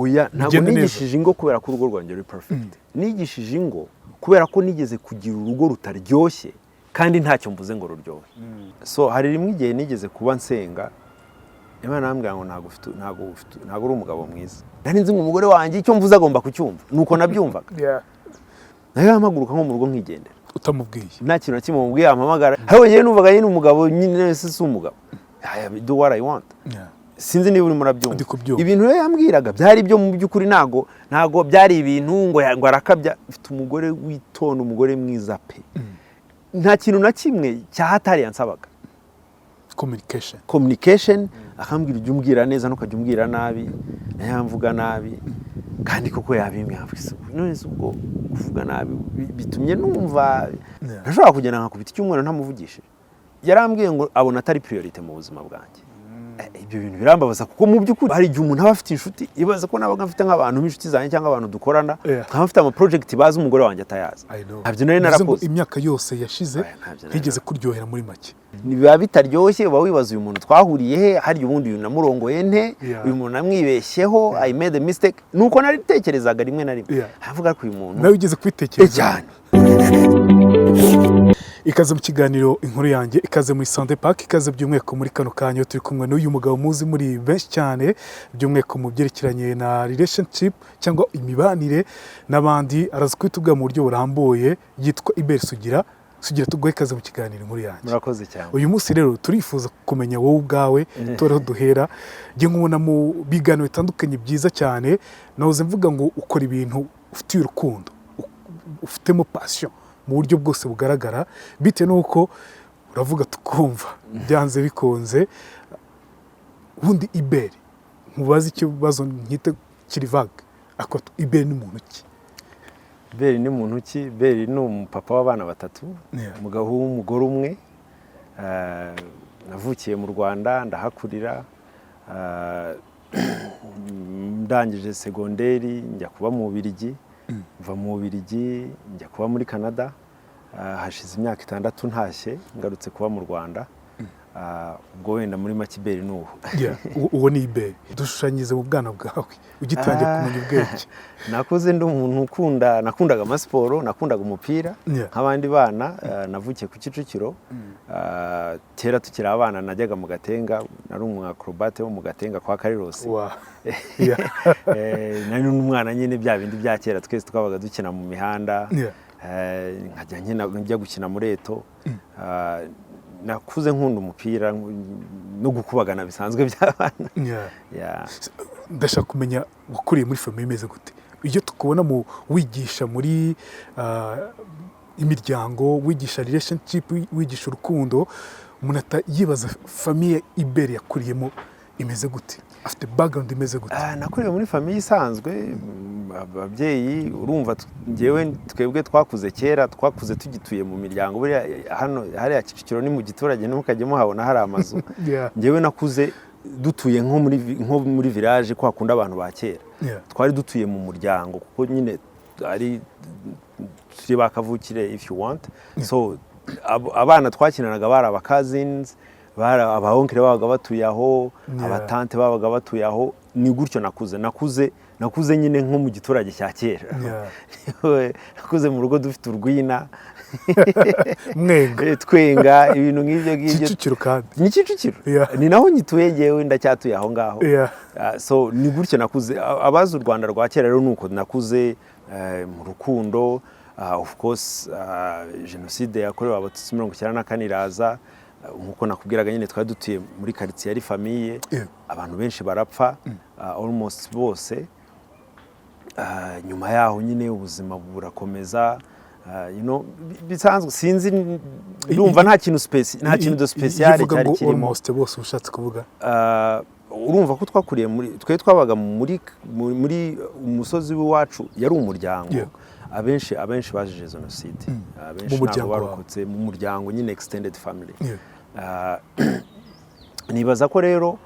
Oya, ntabwo. Bigende neza. Nigishije ingo kubera ko urugo rwanjye ruri perfect. Nigishije ingo kubera ko nigeze kugira urugo rutaryoshye kandi ntacyo mvuze ngo ruryohe. So hari rimwe igihe nigeze kuba nsenga, Imana arambwira ngo ntabwo ufite, ntabwo uri umugabo mwiza. Nari nzi ngo umugore wanjye icyo mvuze agomba kucyumva, nuko nabyumvaga. Nayo yampaguruka nko mu rugo nkigendera. Utamubwiye? Nta kintu na kimwe mubwiye, yampamagara, ariko njyewe numvaga nyine umugabo nyine si umugabo. I do what I want. Sinzi niba urimo urabyumva. Ndi kubyumva. Ibintu rero yambwiraga byari ibyo mu by'ukuri, ntago byari ibintu ngo arakabya. Mfite umugore witonda, umugore mwiza pe. Nta kintu na kimwe cyahatari yansabaga. Communication. Communication. Akambwira: "Ujya umbwira neza, ntukajya umbwira nabi." Nayo mvuga nabi kandi koko yabimbwira. None se ubwo kuvuga nabi bitumye numva ntashobora kugenda nkakubita icyumweru ntamuvugishije? Yarambwiye ngo abona atari priorité mu buzima bwanjye. Ibyo bintu birambabaza, kuko mu by'ukuri hari igihe umuntu aba afite inshuti, ibaza ko nabaga mfite nk'abantu b'inshuti zanjye cyangwa abantu dukorana, nkaba mfite ama project bazi, umugore wanjye atayazi. I know. Ntabyo nari Bivuze ngo narakoze. imyaka yose yashize Oya, ntabyo nari ntigeze kuryohera muri make. Biba bitaryoshye, uba wibaza: uyu muntu twahuriye he harya? Ubundi uyu namurongoye nte? Yeah. Uyu muntu namwibeshyeho, I made a mistake. Nuko naritekerezaga rimwe na rimwe, avuga ko uyu muntu Nawe ugeze kubitekereza? Cyane. Ikaze mu kiganiro Inkuru Yanjye, ikaze muri Sunday Park, ikaze by'umwihariko muri kano kanya turi kumwe n'uyu mugabo muzi muri benshi cyane, by'umwihariko mu byerekeranye na relationship cyangwa imibanire n'abandi. Araza kubitubwira mu buryo burambuye. Yitwa Iberi Sugira. Sugira, tuguhe ikaze mu kiganiro Inkuru Yanjye. Murakoze cyane. Uyu munsi rero turifuza kumenya wowe ubwawe, tureho duhera. Njye nkubona mu biganiro bitandukanye byiza cyane. Nahoze mvuga ngo ukora ibintu ufitiye urukundo, ufitemo passion mu buryo bwose bugaragara, bitewe n'uko uravuga tukumva byanze bikunze. Ubundi Iberi, nkubaze ikibazo nkite kiri vague, ariko Iberi ni muntu ki? Beri ni muntu ki? Beri ni umupapa w'abana batatu, umugabo w'umugore umwe. Navukiye mu Rwanda, ndahakurira. Ndangije segonderi njya kuba mu Bubiligi, mva mu Bubiligi njya kuba muri Canada. Hashize imyaka 6 ntashye, ngarutse kuba mu Rwanda. Ubwo wenda muri make Iberi ni uwo. Yeah, uwo ni Iberi. Dushushanyirize mu bwana bwawe ugitangiye kumenya ubwenge. Nakuze ndi umuntu ukunda, nakundaga amasiporo, nakundaga umupira nk'abandi bana. Navukiye ku Kicukiro. Kera tukiri abana najyaga mu Gatenga, nari umu acrobate wo mu Gatenga kwa Karirosi. Nari n'umwana nyine, bya bindi bya kera twese twabaga dukina mu mihanda. Nkajya nkina, njya gukina muri eto. Nakuze nkunda umupira no gukubagana bisanzwe by'abana. Yeah. Ndashaka kumenya, wakuriye muri famille imeze gute? Iyo tukubona mu wigisha muri imiryango, wigisha relationship, wigisha urukundo, umuntu yibaza famille Iberi yakuriyemo imeze gute, afite background imeze gute? Nakuriye muri famille isanzwe. Ababyeyi, urumva, njyewe twebwe twakuze kera, twakuze tugituye mu miryango. Buriya hano hariya Kicukiro ni mu giturage, ntimukajye muhabona hari amazu. Njyewe nakuze dutuye nko muri village, kwa kundi abantu ba kera twari dutuye mu muryango, kuko nyine ari turi ba kavukire, if you want. So abana twakinanaga bari aba cousins, bari aba oncle babaga batuye aho, abatante babaga batuye aho. Ni gutyo nakuze. Nakuze nyine nko mu giturage cya kera. Nakuze mu rugo dufite urwina. Mwenga. Twenga ibintu nk'ibyo ngibyo. Kicukiro kandi. Ni Kicukiro. Ni naho nyituye ngewe, ndacyatuye aho ngaho. So ni gutyo nakuze. Abazi u Rwanda rwa kera rero, nuko nakuze, mu rukundo. Of course, jenoside yakorewe Abatutsi 94 iraza. Nkuko nakubwiraga nyine, twari dutuye muri quartier yari famille. Abantu benshi barapfa, almost bose. Nyuma yaho nyine ubuzima burakomeza, bisanzwe. Sinzi, ndumva nta kintu de spécial Iyo uvuga cyari ngo kirimo. almost bose, ushatse kuvuga? Urumva ko twakuriye muri, twe twabaga muri umusozi w'iwacu, yari umuryango. Abenshi bazize jenoside, abenshi Mu muryango ntabwo wawe. barokotse mu muryango nyine, extended family. Nibaza ko rero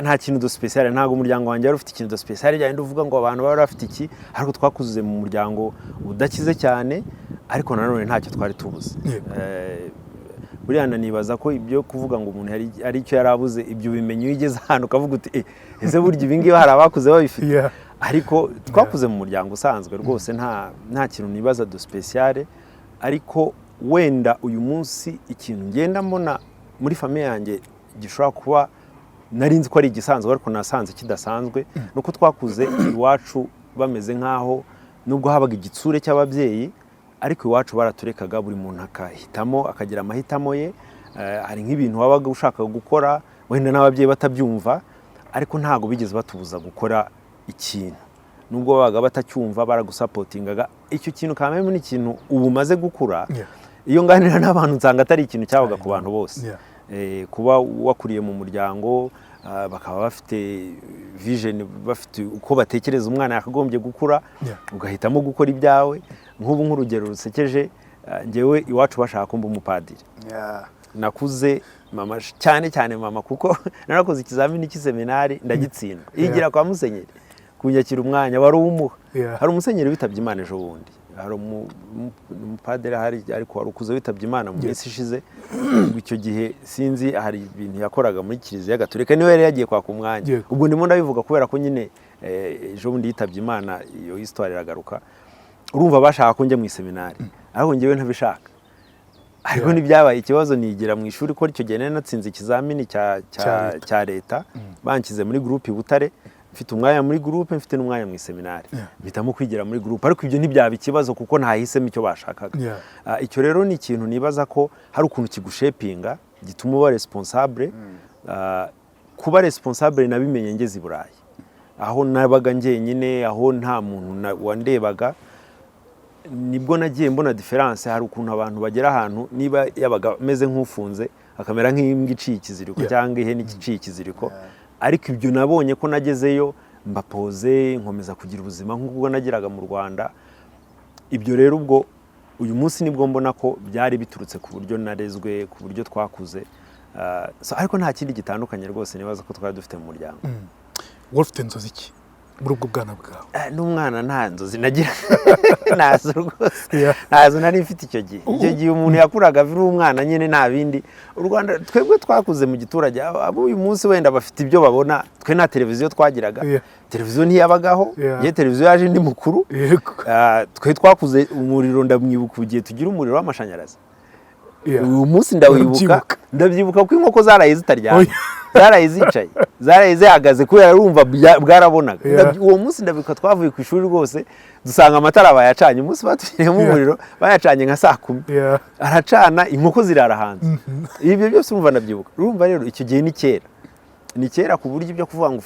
nta kintu de spécial, ntabwo umuryango wanjye wari ufite ikintu de spécial byagenda uvuga ngo abantu bari bafite iki, ariko twakuze mu muryango udakize cyane, ariko nanone ntacyo twari tubuze. Buriya nibaza ko ibyo kuvuga ngo umuntu ari icyo yari abuze, ibyo ubimenya iyo ugeze ahantu ukavuga uti: "Eh, ese burya ibi ngibi hari abakuze babifite?" Ariko twakuze mu muryango usanzwe rwose, nta kintu nibaza de spécial. Ariko wenda uyu munsi ikintu ngenda mbona muri famille yanjye gishobora kuba nari nzi ko ari igisanzwe ariko nasanze kidasanzwe, ni uko twakuze iwacu bameze nk'aho nubwo habaga igitsure cy'ababyeyi, ariko iwacu baraturekaga, buri muntu akahitamo, akagira amahitamo ye. Hari nk'ibintu wabaga ushaka gukora wenda n'ababyeyi batabyumva, ariko ntabwo bigeze batubuza gukora ikintu. Nubwo babaga batacyumva, baragusupportingaga. Icyo kintu kameme ni ikintu ubu umaze gukura, iyo nganira n'abantu nsanga atari ikintu cyabaga ku bantu bose. Kuba wakuriye mu muryango, bakaba bafite vision, bafite uko batekereza umwana yakagombye gukura, ugahitamo gukora ibyawe. Nk'ubu, nk'urugero rusekeje, njyewe iwacu bashaka ko mba umupadiri. Nakuze mama, cyane cyane mama, kuko narakoze ikizamini cy'iseminari ndagitsindwa, yigira kwa musenyeri kunyakira umwanya wari uwumuha. Hari umusenyeri witabye Imana ejo bundi, hari umupadiri ahari ariko wari ukuze witabye Imana mu minsi ishize. Ubwo icyo gihe sinzi, hari ibintu yakoraga muri Kiliziya Gatolika, niwe yari yagiye kwaka umwanya. Ubwo ndimo ndabivuga kubera ko nyine ejo bundi yitabye Imana, iyo histoire iragaruka. Urumva bashaka ko njya mu iseminari, ariko njyewe ntabishaka. Ariko ntibyabaye ikibazo, nigira mu ishuri ko icyo gihe nari natsinze ikizamini Cya leta. Cya leta, banshyize muri groupe i Butare, mfite umwanya muri groupe, mfite n'umwanya mu iseminari. Mpitamo kwigira muri groupe, ariko ibyo ntibyaba ikibazo kuko ntahisemo icyo bashakaga. Icyo rero ni ikintu nibaza ko hari ukuntu kigushapinga, gituma uba responsable. Kuba responsable nabimenye ngeze i Burayi, aho nabaga njyenyine, aho nta muntu wandebaga. Nibwo nagiye mbona différence. Hari ukuntu abantu bagera ahantu, niba yabaga ameze nk'ufunze, akamera nk'imbwa iciye ikiziriko cyangwa ihene iciye ikiziriko. Ariko ibyo nabonye ko nagezeyo mbapoze, nkomeza kugira ubuzima nk'ubwo nagiraga mu Rwanda. Ibyo rero ubwo uyu munsi nibwo mbona ko byari biturutse ku buryo narezwe, ku buryo twakuze. So, ariko nta kindi gitandukanye rwose nibaza ko twari dufite mu muryango. Wari ufite inzozi ki muri ubwo bwana bwawe? N'umwana nta nzozi nagira, ntazo rwose. Ntazo nari mfite icyo gihe. Icyo gihe umuntu yakuraga ari umwana nyine, nta bindi. U Rwanda, twebwe twakuze mu giturage. Abo uyu munsi wenda bafite ibyo babona, twe nta televiziyo twagiraga. Televiziyo ntiyabagaho. Ye, televiziyo yaje ndi mukuru. Twe twakuze umuriro, ndamwibuka igihe tugira umuriro w'amashanyarazi. Uyu munsi ndawibuka. Urabyibuka? Ndabyibuka ko inkoko zaraye zitaryamye, Oya. zaraye zicaye, zaraye zihagaze kubera urumva bwarabonaga. Uwo munsi ndabibuka, twavuye ku ishuri rwose dusanga amatara bayacanye. Umunsi batushyiriyemo umuriro, bayacanye nka saa 10, aracana, inkoko zirara hanze. Ibyo byose urumva ndabyibuka. Urumva rero icyo gihe ni kera, ni kera, ku buryo ibyo kuvuga ngo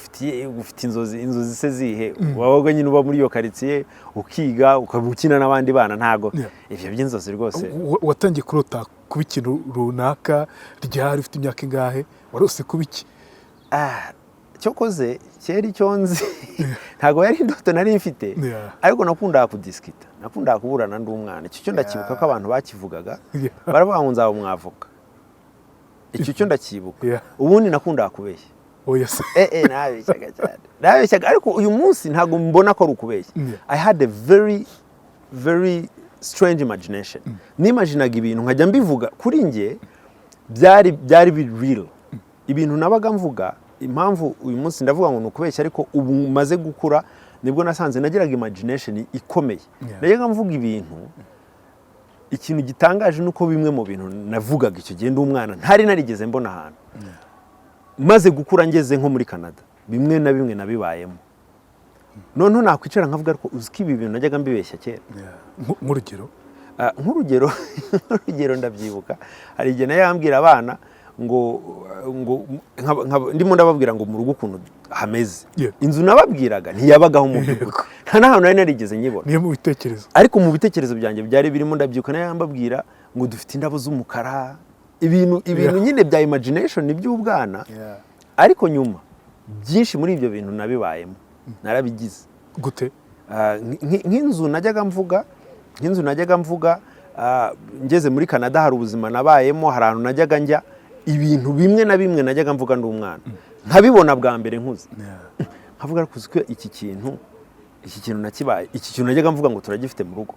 ufite inzozi, inzozi se zihe? Wabaga nyine uba muri iyo karitsiye, ukiga, ukaba ukina n'abandi bana, ntago ibyo by'inzozi rwose. Watangiye kurota kuba ikintu runaka ryari, ufite imyaka ingahe? Warose kuba iki? Cyokoze kera icyo nzi, ntabwo yari indoto nari mfite, ariko nakundaga kudiscuta, nakundaga kuburana ndi umwana. Icyo cyo ndacyibuka ko abantu bakivugaga, baravuga ngo nzaba umwavoka. Icyo cyo ndacyibuka. Ubundi nakundaga kubeshya. Oya se? Nabeshyaga cyane, nabeshyaga, ariko uyu munsi ntabwo mbona ko ari ukubeshya. I had a very very strange imagination. Nimaginaga ibintu nkajya mbivuga, kuri njye byari biri real ibintu nabaga mvuga. Impamvu uyu munsi ndavuga ngo ni ukubeshya, ariko ubu maze gukura nibwo nasanze nagiraga imagination ikomeye. Najyaga mvuga ibintu. Ikintu gitangaje ni uko bimwe mu bintu navugaga icyo gihe ndi umwana ntari narigeze mbona ahantu, maze gukura ngeze nko muri Canada, bimwe na bimwe nabibayemo. Noneho nakwicara nkavuga, ariko uzi ko ibi bintu najyaga mbibeshya kera? Nk'urugero? Nk'urugero ndabyibuka, hari igihe nayo yambwira abana ngo ndimo ndababwira ngo mu rugo ukuntu hameze. Inzu nababwiraga ntiyabagaho mu by'ukuri, nta n'ahantu nari narigeze nyibona. Niyo mu bitekerezo. Ariko mu bitekerezo byanjye byari birimo. Ndabyibuka nayo mbabwira ngo dufite indabo z'umukara, ibintu nyine bya imagination by'ubwana. Ariko nyuma byinshi muri ibyo bintu nabibayemo, narabigize. Gute? Nk'inzu najyaga mvuga, ngeze muri Canada hari ubuzima nabayemo, hari ahantu najyaga njya, ibintu bimwe na bimwe najyaga mvuga ndi umwana nkabibona bwa mbere nkuze, nkavuga ariko uzi ko iki kintu nakibaye, iki kintu najyaga mvuga ngo turagifite mu rugo.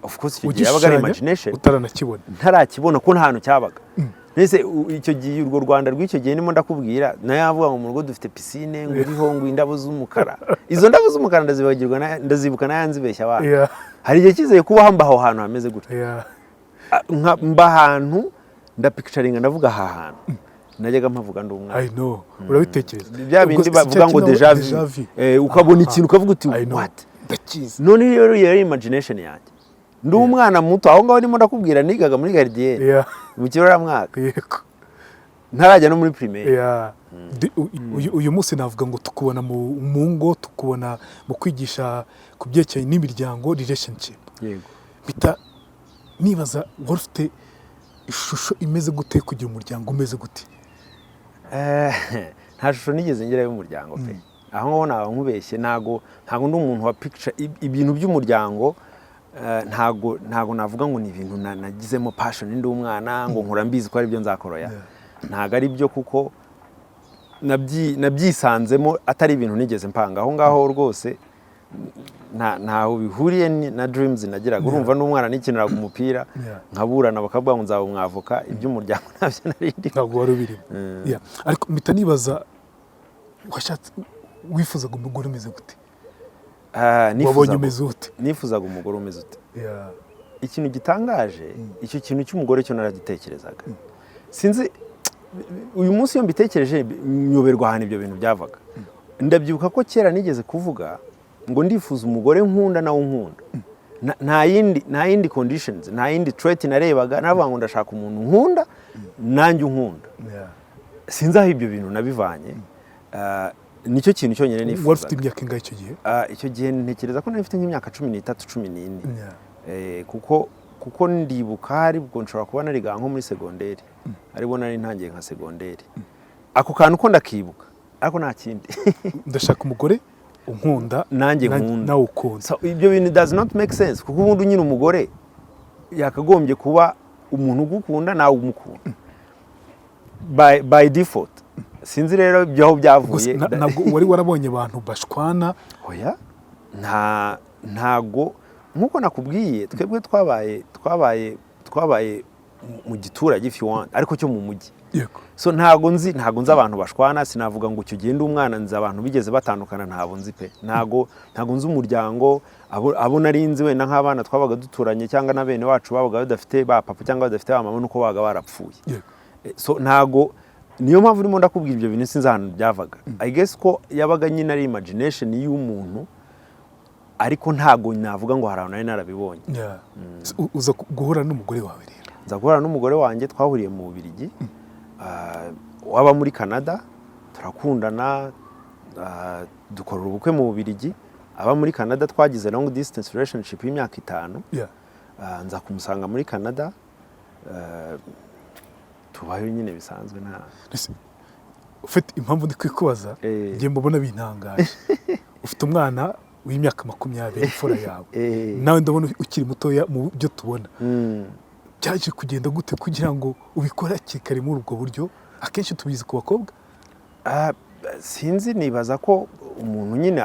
Of course icyo gihe yabaga ari Ugishushanya imagination. utaranakibona. Ntarakibona, ko nta hantu cyabaga. Mbese icyo gihe, urwo Rwanda rw'icyo gihe ndimo ndakubwira, nayo yavuga ngo mu rugo dufite piscine, ngo iriho ngo indabo z'umukara. Izo ndabo z'umukara ndazibagirwa, ndazibuka, nayo nzibeshya abana. Hari igihe kizeye kubaho mba aho hantu hameze gutya. Mba ahantu ndapicturinga, ndavuga aha hantu najyaga mpavuga ndi umwana. I know, urabitekereza. Bya bindi Ubwo si bavuga cya ngo kino déjà déjà vu. vu. Ukabona ikintu ukavuga uti I know. "What?" Ndakizi. None rero iyo yari imagination yanjye ndi umwana muto aho ngaho ndimo ndakubwira, nigaga muri gardienne, mu kiburamwaka, ntarajya no muri primaire. Yeah. Uyu munsi navuga ngo tukubona mu ngo, tukubona mu kwigisha ku byerekeranye n'imiryango, relationship. Mpita nibaza, wari ufite ishusho imeze gute, kugira umuryango umeze gute? Nta shusho nigeze ngera y'umuryango pe. Aho ngaho naba nkubeshye. Ntago ndi umuntu wa picture ibintu by'umuryango. Ntago navuga ngo ni ibintu nagizemo passion ndi umwana, ngo nkura mbizi ko ari byo nzakora. Ntago ari byo, kuko nabyisanzemo, atari ibintu nigeze mpanga. Aho ngaho rwose ntaho bihuriye na dreams nagiraga. Urumva, n'umwana nikiniraga umupira, nkaburana bakavuga ngo nzaba umwavoka. Iby'umuryango ntabyo nari ndimo. Ntabwo wari ubirimo. Yeah. Ariko mpita nibaza, washatse wifuzaga umugore umeze gute? Ah, wabonye umeze ute? Nifuzaga umugore umeze ute? Ikintu gitangaje, icyo kintu cy'umugore cyo naragitekerezaga. Sinzi, uyu munsi iyo mbitekereje nyoberwa ahantu ibyo bintu byavaga. Ndabyibuka ko kera nigeze kuvuga ngo ndifuza umugore nkunda nawe unkunda. Nta yindi conditions, nta yindi trait narebaga. Navuga ngo ndashaka umuntu nkunda nanjye unkunda. Sinzi aho ibyo bintu nabivanye. Ah, nicyo kintu cyonyine Wari ufite nifuzaga. imyaka ingahe icyo gihe? Ah, icyo gihe ntekereza ko nari mfite nk'imyaka 13, 14. Kuko ndibuka hari ubwo nshobora kuba nariga nko muri segonderi, aribwo nari ntangiye nka segonderi. Ako kantu ko ndakibuka, ariko nta kindi. Ndashaka umugore unkunda nanjye nkunda. Nawe ukunda. So, ibyo bintu does not make sense, kuko ubundi nyine umugore yakagombye kuba umuntu ugukunda nawe umukunda by default. Sinzi rero ibyo aho Gusa byavuye. ntabwo wari warabonye abantu bashwana? Oya, ntago. Nkuko nakubwiye, twebwe twabaye mu giturage, if you want, ariko cyo mu mujyi. So ntago nzi abantu bashwana. Sinavuga ngo icyo gihe ndi umwana nzi abantu bigeze batandukana, ntabwo nzi pe. Ntago nzi umuryango. Abo nari nzi wenda nk'abana twabaga duturanye cyangwa na bene wacu babaga badafite ba papa cyangwa badafite ba mama, nuko babaga barapfuye. So ntago, niyo mpamvu urimo ndakubwira ibyo bintu, sinzi ahantu byavaga. I guess ko yabaga nyine ari imagination y'umuntu, ariko ntago navuga ngo hari ahantu nari narabibonye. Yeah. Uza guhura n'umugore wawe rero? Nza guhura n'umugore wanjye, twahuriye mu Bubiligi. Ah, waba muri Canada, turakundana, dukora ubukwe mu Bubiligi aba muri Canada. Twagize long distance relationship y'imyaka 5. Ah, nza kumusanga muri Canada, tubayo nyine bisanzwe, nta Ese, ufite impamvu ndi kwikubaza? Njye mbona bintangaje, ufite umwana w'imyaka 20, imfura yawe. Nawe ndabona ukiri mutoya mu byo tubona. Byaje kugenda gute kugira ngo ubikore hakiri kare muri ubwo buryo? Akenshi tubizi ku bakobwa. Ah, sinzi, nibaza ko umuntu nyine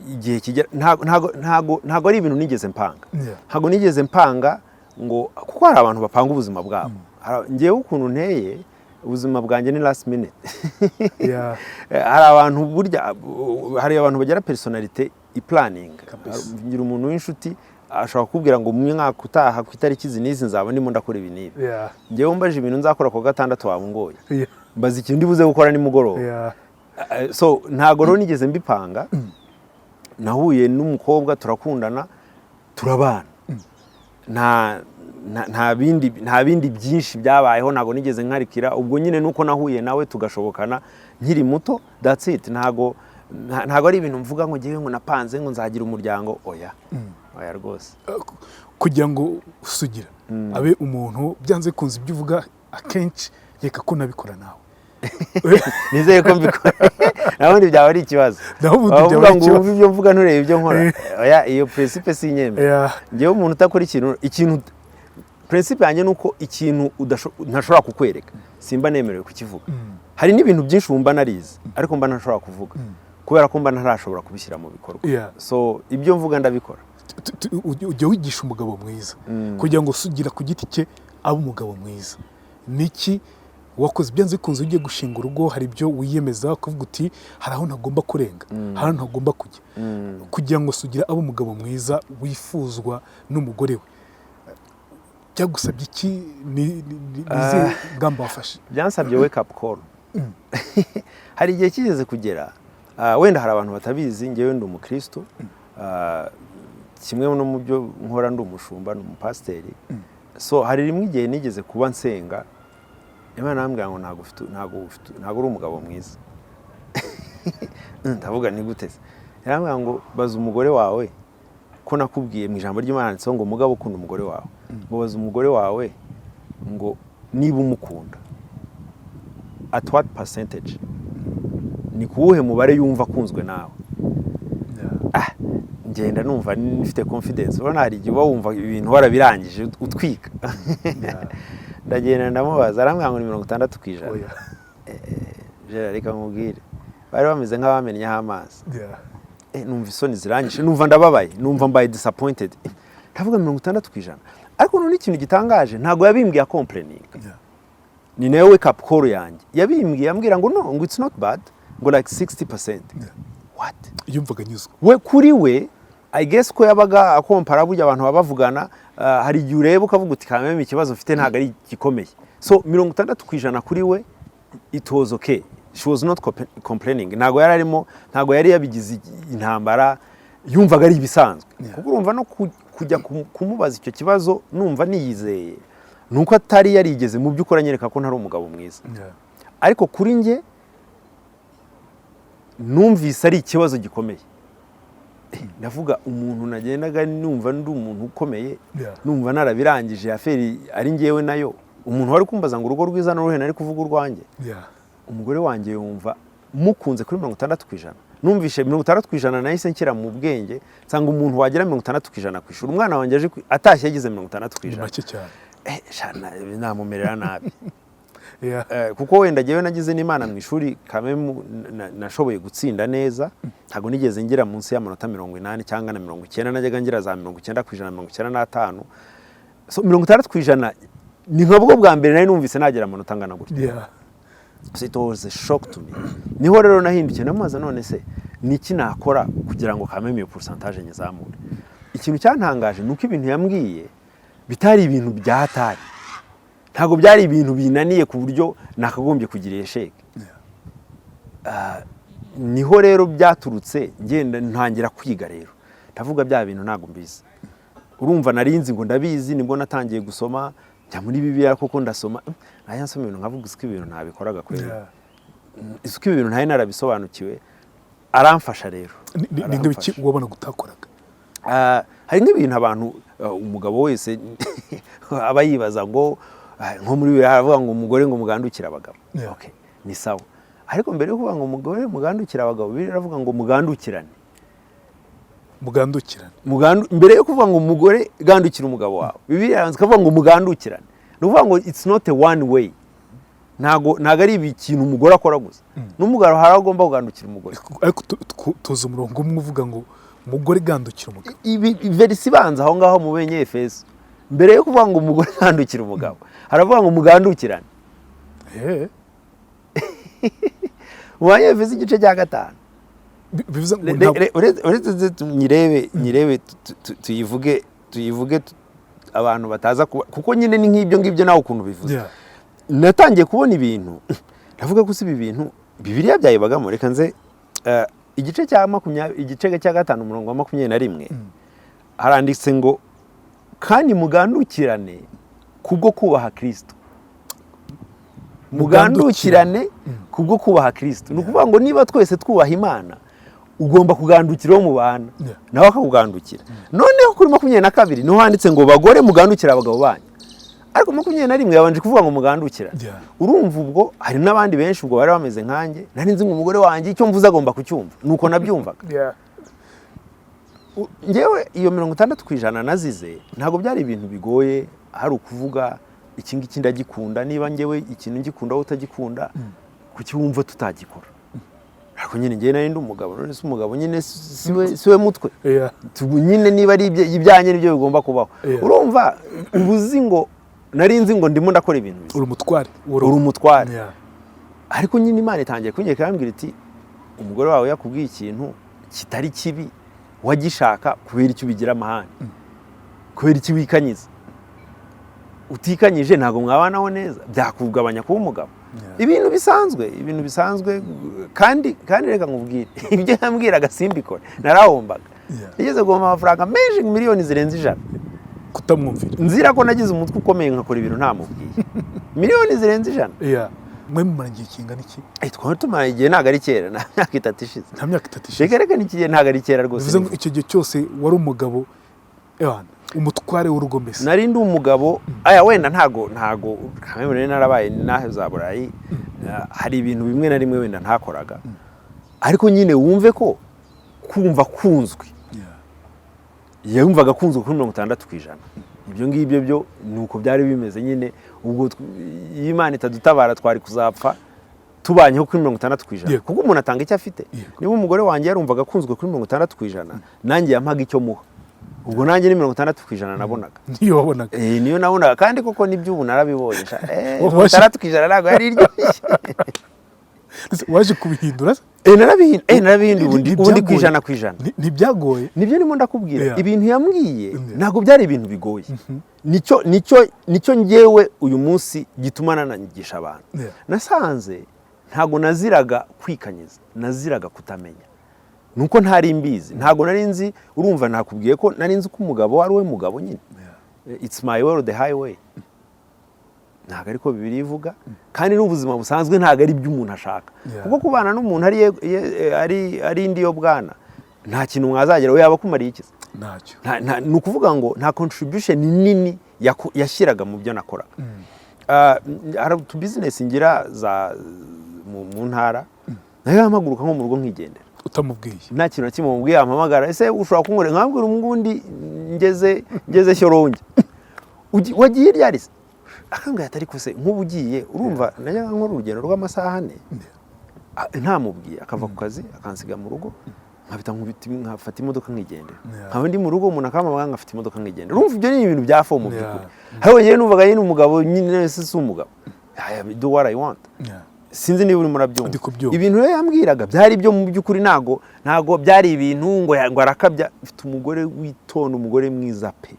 igihe kigera, ntago ari ibintu nigeze mpanga. Ntago nigeze mpanga ngo, kuko hari abantu bapanga ubuzima bwabo. Njyewe ukuntu nteye, ubuzima bwanjye ni last minute. Hari abantu burya, hari abantu bagira personnalité iplanning. Ngira umuntu w'inshuti ashobora kukubwira ngo mu mwaka utaha ku itariki izi n'izi nzaba ndimo ndakora ibi n'ibi. Njyewe mbaje ibintu nzakora ku wa gatandatu waba ungoye. Mbaza ikintu ndi buze gukora nimugoroba. So ntago rero nigeze mbipanga. Nahuye n'umukobwa, turakundana, turabana. Nta bindi byinshi byabayeho. Ntago nigeze nkarikira. Ubwo nyine nuko nahuye nawe tugashobokana nkiri muto, that's it. Ntago ari ibintu mvuga ngo ngewe ngo napanze ngo nzagira umuryango. Oya, oya rwose. Kugira ngo Sugira abe umuntu, byanze bikunze ibyo uvuga akenshi reka ko nabikora nawe. Nizeye ko mbikora, naho byaba ari ikibazo. Naho ubundi wavuga byaba ari ngo ikibazo. wumve ibyo mvuga, nturebe ibyo nkora. Oya, iyo principe sinyemera. Njyewe umuntu utakora ikintu, principe yanjye ni uko ikintu ntashobora kukwereka simba nemerewe kukivuga. Hari n'ibintu byinshi wumva narize ariko mba ntashobora kuvuga kubera ko mba ntarashobora kubishyira mu bikorwa. So ibyo mvuga ndabikora. Ujya wigisha umugabo mwiza. Kugira ngo Sugira ku giti cye abe umugabo mwiza, Niki wakoze? Byanze bikunze, ugiye gushinga urugo hari ibyo wiyemeza, ukavuga uti: "Hari aho ntagomba kurenga, hari aho ntagomba kujya," kugira ngo Sugira abe umugabo mwiza wifuzwa n'umugore we. Byagusabye iki? Ni izihe ngamba wafashe? Byansabye wake up call. Hari igihe kigeze kugera, wenda hari abantu batabizi, ngewe ndi umukristo. Kimwe no mu byo nkora, ndi umushumba, ni umupasiteri. So hari rimwe igihe nigeze kuba nsenga, Imana arambwira ngo ntabwo uri umugabo mwiza. Ndavuga: "Ni gute se?" Yarambwira ngo: "Baza umugore wawe ko nakubwiye mu ijambo ry'Imana handitseho ngo mugabo ukunda umugore wawe, ngo baza umugore wawe ngo niba umukunda, at what percentage, ni kuwuhe mubare yumva akunzwe nawe?" Ah, ngenda numva nifite confidence. Urabona hari igihe uba wumva ibintu warabirangije, utwika. Ndagenda ndamubaza, arambwira ngo ni 60%. Oya. Gerard, reka nkubwire, bari bameze nk'abamennyeho amazi. Numva isoni ziranyishe, numva ndababaye, numva mbaye disappointed. Ndavuga 60%. Ariko none ikintu gitangaje, ntabwo yabimbwiye complaining. Ni nayo wake up call yanjye. Yabimbwiye ambwira ngo no, ngo it's not bad, ngo like 60%. What? Yumvaga anyuzwe. We, kuri we, I guess ko yabaga akompara. Burya abantu baba bavugana, hari igihe ureba ukavuga uti: "Kameme, ikibazo mfite ntabwo ari gikomeye." So 60% kuri we it was okay, she was not complaining. Ntabwo yari arimo, ntabwo yari yabigize intambara, yumvaga ari ibisanzwe. Kuko urumva no kujya kumubaza icyo kibazo numva niyizeye, ni uko atari yarigeze mu by'ukuri anyereka ko ntari umugabo mwiza. Ariko kuri njye numvise ari ikibazo gikomeye. Ndavuga umuntu nagendaga numva ndi umuntu ukomeye, numva narabirangije, affaire ari ngewe nayo, umuntu wari kumbaza ngo urugo rwiza n'uruhe, nari kuvuga urwanjye. Umugore wanjye yumva mukunze kuri 60%. Numvishe 60%, nahise nshyira mu bwenge, nsanga umuntu wagira 60% ku ishuri, umwana wanjye aje atashye yagize 60 ku Ni ijana, make cyane. Sha, namumerera nabi. Kuko wenda njyewe nagize n'Imana mu ishuri kamemu nashoboye gutsinda neza, ntabwo nigeze ngira munsi y'amanota 80 cyangwa na 90, najyaga ngira za 90%, 95. So 60% ni nka bwo bwa mbere nari numvise nagira amanota angana gutya. So it was a shock to me. Niho rero nahindukiye ndamubaza: "None se niki nakora kugira ngo kameme iyo pourcentage nyizamure?" Ikintu cyantangaje ni uko ibintu yambwiye bitari ibintu bya hatari, ntabwo byari ibintu binaniye ku buryo nakagombye kugira échec. Niho rero byaturutse, ngenda ntangira kwiga rero, ndavuga bya bintu ntabwo mbizi. Urumva narinzi ngo ndabizi. Nibwo natangiye gusoma, njya muri Bibiliya koko ndasoma, najya nsoma ibintu nkavuga: "Uzi ko ibintu ntabikoraga kweri? Uzi ko ibi bintu ntari narabisobanukiwe?" Aramfasha rero. Ni nk'ibiki Aramfasha. wabona utakoraga? Hari nk'ibintu abantu, umugabo wese aba yibaza ngo, nko muri Bibiliya haravuga ngo umugore ngo mugandukire abagabo. Okay, ni sawa. Ariko mbere yo kuvuga ngo umugore mugandukire abagabo, Bibiliya iravuga ngo mugandukirane. Mugandukirane. Mbere yo kuvuga ngo umugore gandukira umugabo wawe, Bibiliya irabanza ikavuga ngo mugandukirane. Ni ukuvuga ngo it's not a one way, ntago ari ikintu umugore akora gusa, n'umugabo hari aho agomba kugandukira umugore. Ariko tuzi umurongo umwe uvuga ngo umugore gandukira umugabo. Ibi verse ibanza aho ngaho mu Banyefeso, mbere yo kuvuga ngo umugore gandukira umugabo, haravuga ngo mugandukirane. Mu Banyefeso igice cya 5. Bivuze ngo ntabwo Uretse nyirebe tuyivuge abantu bataza kuba, kuko nyine ni nk'ibyo ngibyo nawe ukuntu bivuze. Natangiye kubona ibintu, ndavuga ko si ibi bintu Bibiliya byayibagamo. Reka nze, igice cya 20, igice cya 5, umurongo wa 21, haranditse ngo: "Kandi mugandukirane kubwo kubaha Kristo." Mugandukirane kubwo kubaha Kristo. Ni ukuvuga ngo niba twese twubaha Imana, ugomba kugandukira uwo mubana, nawe akakugandukira. Noneho kuri 22 niho handitse ngo: "Bagore, mugandukire abagabo banyu." Ariko 21 yabanje kuvuga ngo mugandukirane. Urumva ubwo hari n'abandi benshi ubwo bari bameze nkanjye. Nari nzi ngo umugore wanjye icyo mvuze agomba kucyumva, nuko nabyumvaga. Njyewe iyo 60% nazize, ntabwo byari ibintu bigoye. Hari ukuvuga iki ngiki ndagikunda, niba njyewe ikintu ngikunda wowe utagikunda, kuki wumva tutagikora? Ariko nyine njyewe nari ndi umugabo. None se umugabo nyine siwe mutwe? Nyine niba ari ibyanjye nibyo bigomba kubaho. Urumva uba uzi ngo Nari nzi ngo ndimo ndakora ibintu bizima. Uri umutware. Uri umutware. Ariko nyine Imana itangiye kunyereka, irambwira iti: "Umugore wawe yakubwiye ikintu kitari kibi, wagishaka, kubera icyo ubigira amahane? Kubera iki wikanyiza? Utikanyije ntabwo mwabanaho neza, byakugabanya kuba umugabo." Ibintu bisanzwe, ibintu bisanzwe. Kandi reka nkubwire, ibyo yambwiraga simbikore, narahombaga. Nigeze guhomba amafaranga menshi, miliyoni zirenze 100. Kutamwumvira. Nzira ko nagize umutwe ukomeye nkakora ibintu ntamubwiye, miliyoni zirenze 100. Yeah. Mwe mumaranye igihe kingana iki? Twari tumaranye igihe, ntabwo ari kera, nta myaka 3 ishize. Nta myaka 3 ishize. Reka reka, n'iki gihe ntabwo ari kera rwose. Bivuze ngo icyo gihe cyose wari umugabo, ewana, umutware w'urugo mbese. Nari ndi umugabo. Aya wenda ntago kamwe nari narabaye n'aho za Burayi, hari ibintu bimwe na rimwe wenda ntakoraga, ariko nyine wumve ko kumva kunzwe, yumvaga akunzwe kuri 60%. Ibyo ngibyo byo ni uko byari bimeze nyine. Ubwo iyo Imana itadutabara twari kuzapfa tubanyeho kuri 60%, kuko umuntu atanga icyo afite. Niba umugore wanjye yarumvaga akunzwe kuri 60%, nanjye yampaga icyo muha, ubwo nanjye ni 60% nabonaga. Niyo wabonaga. Niyo nabonaga, kandi koko nibyo, ubu narabibonye sha. 60% ntabwo yari iryoshye. Ndetse waje kubihindura se? Narabihinduye ubundi, ubundi ku 100%. Ntibyagoye? Nibyo ndimo ndakubwira. Ibintu yambwiye ntabwo byari ibintu bigoye. Nicyo ngewe uyu munsi gituma nananyigisha abantu. Nasanze ntabwo naziraga kwikanyiza, naziraga kutamenya, nuko ntari mbizi, ntabwo nari nzi. Urumva nakubwiye ko nari nzi ko umugabo ari we mugabo nyine, it's my way or the highway. Ntabwo ariko Bibiliya ivuga, kandi n'ubuzima busanzwe ntabwo ari ibyo umuntu ashaka, kuko kubana n'umuntu ari indi yo bwana, nta kintu mwazagera, we yaba akumariye iki se? Ntacyo. Ni ukuvuga ngo nta contribution nini yashyiraga mu byo nakoraga. Hari utu business ngira za mu ntara, nayo yampaguruka nko mu rugo nkigendera. Utamubwiye. Nta kintu na kimwe mubwiye. Yampamagara: "Ese ushobora kunkorera?" Nkabwira umugundi ngeze Shyorongi. "Wagiye ryari se?" Akambwira ati: "Ariko se nk'ubu ugiye?" Urumva najyaga nkora urugendo rw'amasaha 4 ntamubwiye, akava ku kazi akansiga mu rugo, nkabita nkubita nkafata imodoka nkigendera. Nkaba ndi mu rugo, umuntu akampamagara, ngafata imodoka nkigendera. Urumva ibyo ni ibintu bya fo mu by'ukuri. Ariko njyewe numvaga nyine umugabo nyine se si umugabo, I do what I want. Sinzi niba urimo urabyumva. Ndi kubyumva. Ibintu rero yambwiraga byari ibyo mu by'ukuri, ntago byari ibintu ngo arakabya. Mfite umugore witonda, umugore mwiza pe.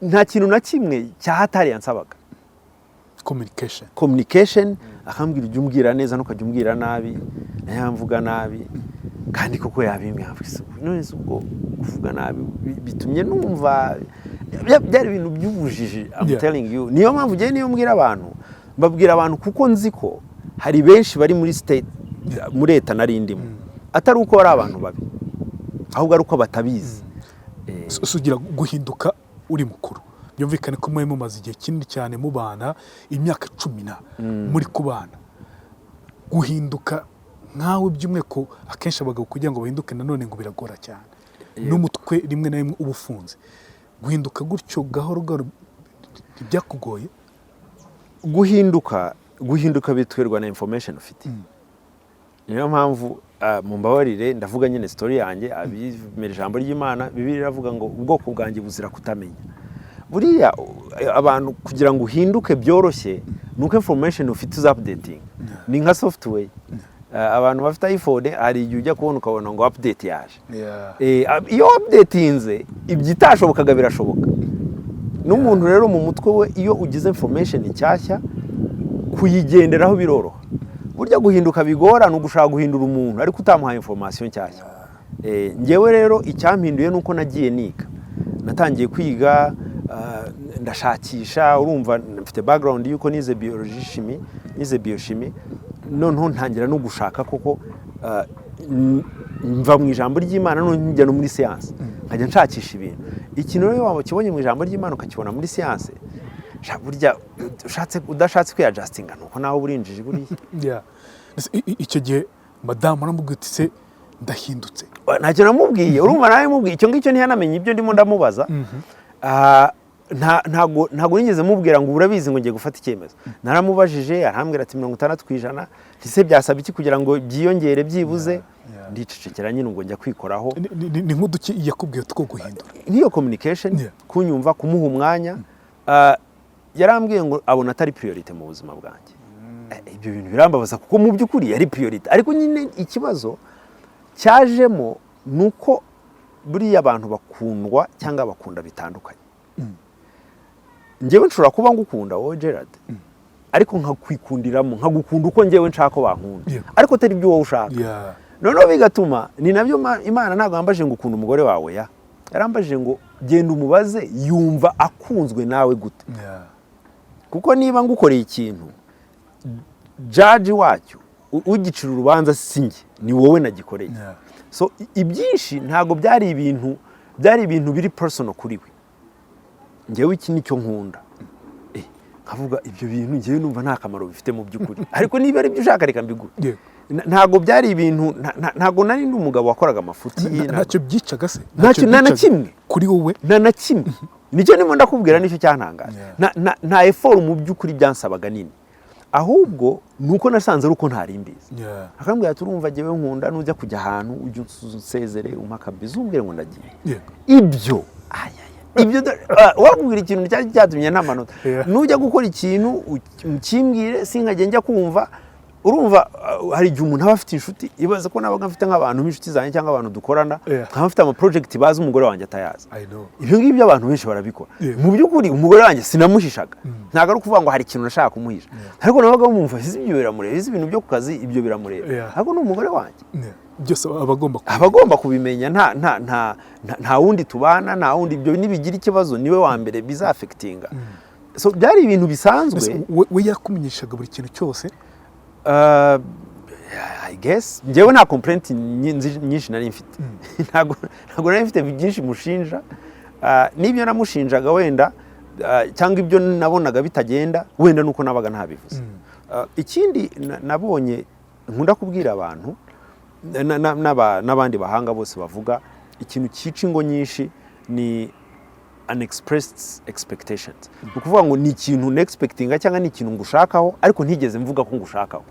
Nta kintu na kimwe cyahatari yansabaga. Communication. Communication. Akambwira: "Ujya umbwira neza, ntukajya umbwira nabi." Nayo mvuga nabi, kandi koko yabimbwira. None se ubwo kuvuga nabi bitumye numva byari ibintu by'ubujiji? I'm telling you, niyo mpamvu ngewe niyo mbwira abantu, mbabwira abantu kuko nzi ko hari benshi bari muri state, muri leta nari ndimo, atari uko ari abantu babi, ahubwo ari uko batabizi. Sugira, guhinduka uri mukuru, byumvikane ko mwari mumaze igihe kinini cyane mubana, imyaka 10 na muri kubana. Guhinduka nkawe by'umwihariko, akenshi abagabo kugira ngo bahinduke nanone ngo biragora cyane, n'umutwe rimwe na rimwe uba ufunze. Guhinduka gutyo gahoro gahoro ntibyakugoye? Guhinduka biterwa na information ufite. Niyo mpamvu, mumbabarire, ndavuga nyine story yanjye. Abimera ijambo ry'Imana, Bibiliya iravuga ngo ubwoko bwanjye buzira kutamenya. Buriya abantu kugira ngo uhinduke byoroshye ni uko information ufite uza updating. Ni nka software. Abantu bafite iPhone, hari igihe ujya kubona ukabona ngo update yaje. Iyo updatinze, ibyo itashobokaga birashoboka. N'umuntu rero mu mutwe we, iyo ugize information nshyashya, kuyigenderaho biroroha. Burya guhinduka bigora ni ugushaka guhindura umuntu ariko utamuhaye information nshyashya. Njyewe rero icyampinduye ni uko nagiye niga, natangiye kwiga, ndashakisha. Urumva mfite background y'uko nize biologie chimie, nize biochimie, noneho ntangira no gushaka koko, mva mu ijambo ry'Imana none njya no muri siyanse, nkajya nshakisha ibintu. Ikintu rero waba ukibonye mu ijambo ry'Imana ukakibona muri siyanse, sha, burya ushatse udashatse kwiyadjustinga nuko nawe uba urinjije buriya. Yeah. Ese icyo gihe madamu aramubwira uti: "Se ndahindutse"? Ntacyo namubwiye. Urumva nawe mubwiye icyo ngicyo ntiyanamenye ibyo ndimo ndamubaza. Ntago nigeze mubwira ngo urabizi, ngo ngiye gufata icyemezo. Naramubajije, arambwira ati 60%. Ese byasaba iki kugira ngo byiyongere byibuze? Ndicecekera nyine, ubwo njya kwikoraho. Ni nk'uduki yakubwiye two guhindura? Nk'iyo communication, kunyumva, kumuha umwanya. Yarambwiye ngo abona atari priorité mu buzima bwanjye. Ibyo bintu birambabaza, kuko mu by'ukuri yari priorité. Ariko nyine ikibazo cyajemo ni uko buriya abantu bakundwa cyangwa bakunda bitandukanye. Njyewe nshobora kuba ngukunda wowe Gerard, ariko nkakwikundiramo, nkagukunda uko njyewe nshaka ko bankunda, ariko atari ibyo wowe ushaka. Noneho bigatuma ni nabyo Imana ntabwo yambajije ngo ukunda umugore wawe, yarambajije ngo genda umubaze yumva akunzwe nawe gute. Kuko niba ngukoreye ikintu, judge wacyo, ugicira urubanza si njye, ni wowe nagikoreye. So ibyinshi ntabwo byari ibintu biri personal kuri we. Njyewe iki nicyo nkunda. Nkavuga ibyo bintu njyewe numva nta kamaro bifite mu by'ukuri, ariko niba ari byo ushaka, reka mbigure. Ntabwo byari ibintu ntabwo nari ndi umugabo wakoraga amafuti. Ntacyo byicaga se? Ntacyo, nta na Byicaga kimwe. Kuri wowe? Nta na kimwe. Nicyo ndimo ndakubwira, nicyo cyantangaje. Nta effort mu by'ukuri byansabaga nini, ahubwo ni uko nasanze ari uko ntari mbizi. Akambwira ati: "Urumva, jyewe nkunda nujya kujya ahantu ujya unsezere, umpa akabizu, umbwire ngo ndagiye." Ibyo ayaya, ibyo wakubwira ikintu cyari cyatumye nta manota. Nujya gukora ikintu ukimbwire, sinkajya njya kumva. Urumva, hari igihe umuntu aba afite inshuti, ibaze ko nabaga mfite nk'abantu b'inshuti zanjye cyangwa abantu dukorana, nkaba mfite amaproject bazi, umugore wanjye atayazi. I know. Ibyo ngibyo abantu benshi barabikora. Mu by'ukuri umugore wanjye sinamuhishaga. Ntabwo ari ukuvuga ngo hari ikintu nashaka kumuhisha, ariko nabaga mumva izi ibyo biramureba, izi ibintu byo ku kazi ibyo biramureba, ariko ni umugore wanjye. Byose aba agomba Aba agomba kubimenya. Nta wundi tubana, nta wundi. Ibyo nibigira ikibazo niwe wa mbere bizaffectinga. So byari ibintu bisanzwe. Mbese we yakumenyeshaga buri kintu cyose? I guess njyewe nta complaint nyinshi nari mfite. Ntabwo nari mfite byinshi mushinja. N'ibyo namushinjaga wenda, cyangwa ibyo nabonaga bitagenda wenda, nuko nabaga ntabivuze. Ikindi nabonye nkunda kubwira abantu n'abandi bahanga bose bavuga, ikintu cyica ingo nyinshi ni unexpressed expectations. Ni ukuvuga ngo ni ikintu nexpectinga cyangwa ni ikintu ngushakaho, ariko ntigeze mvuga ko ngushakaho.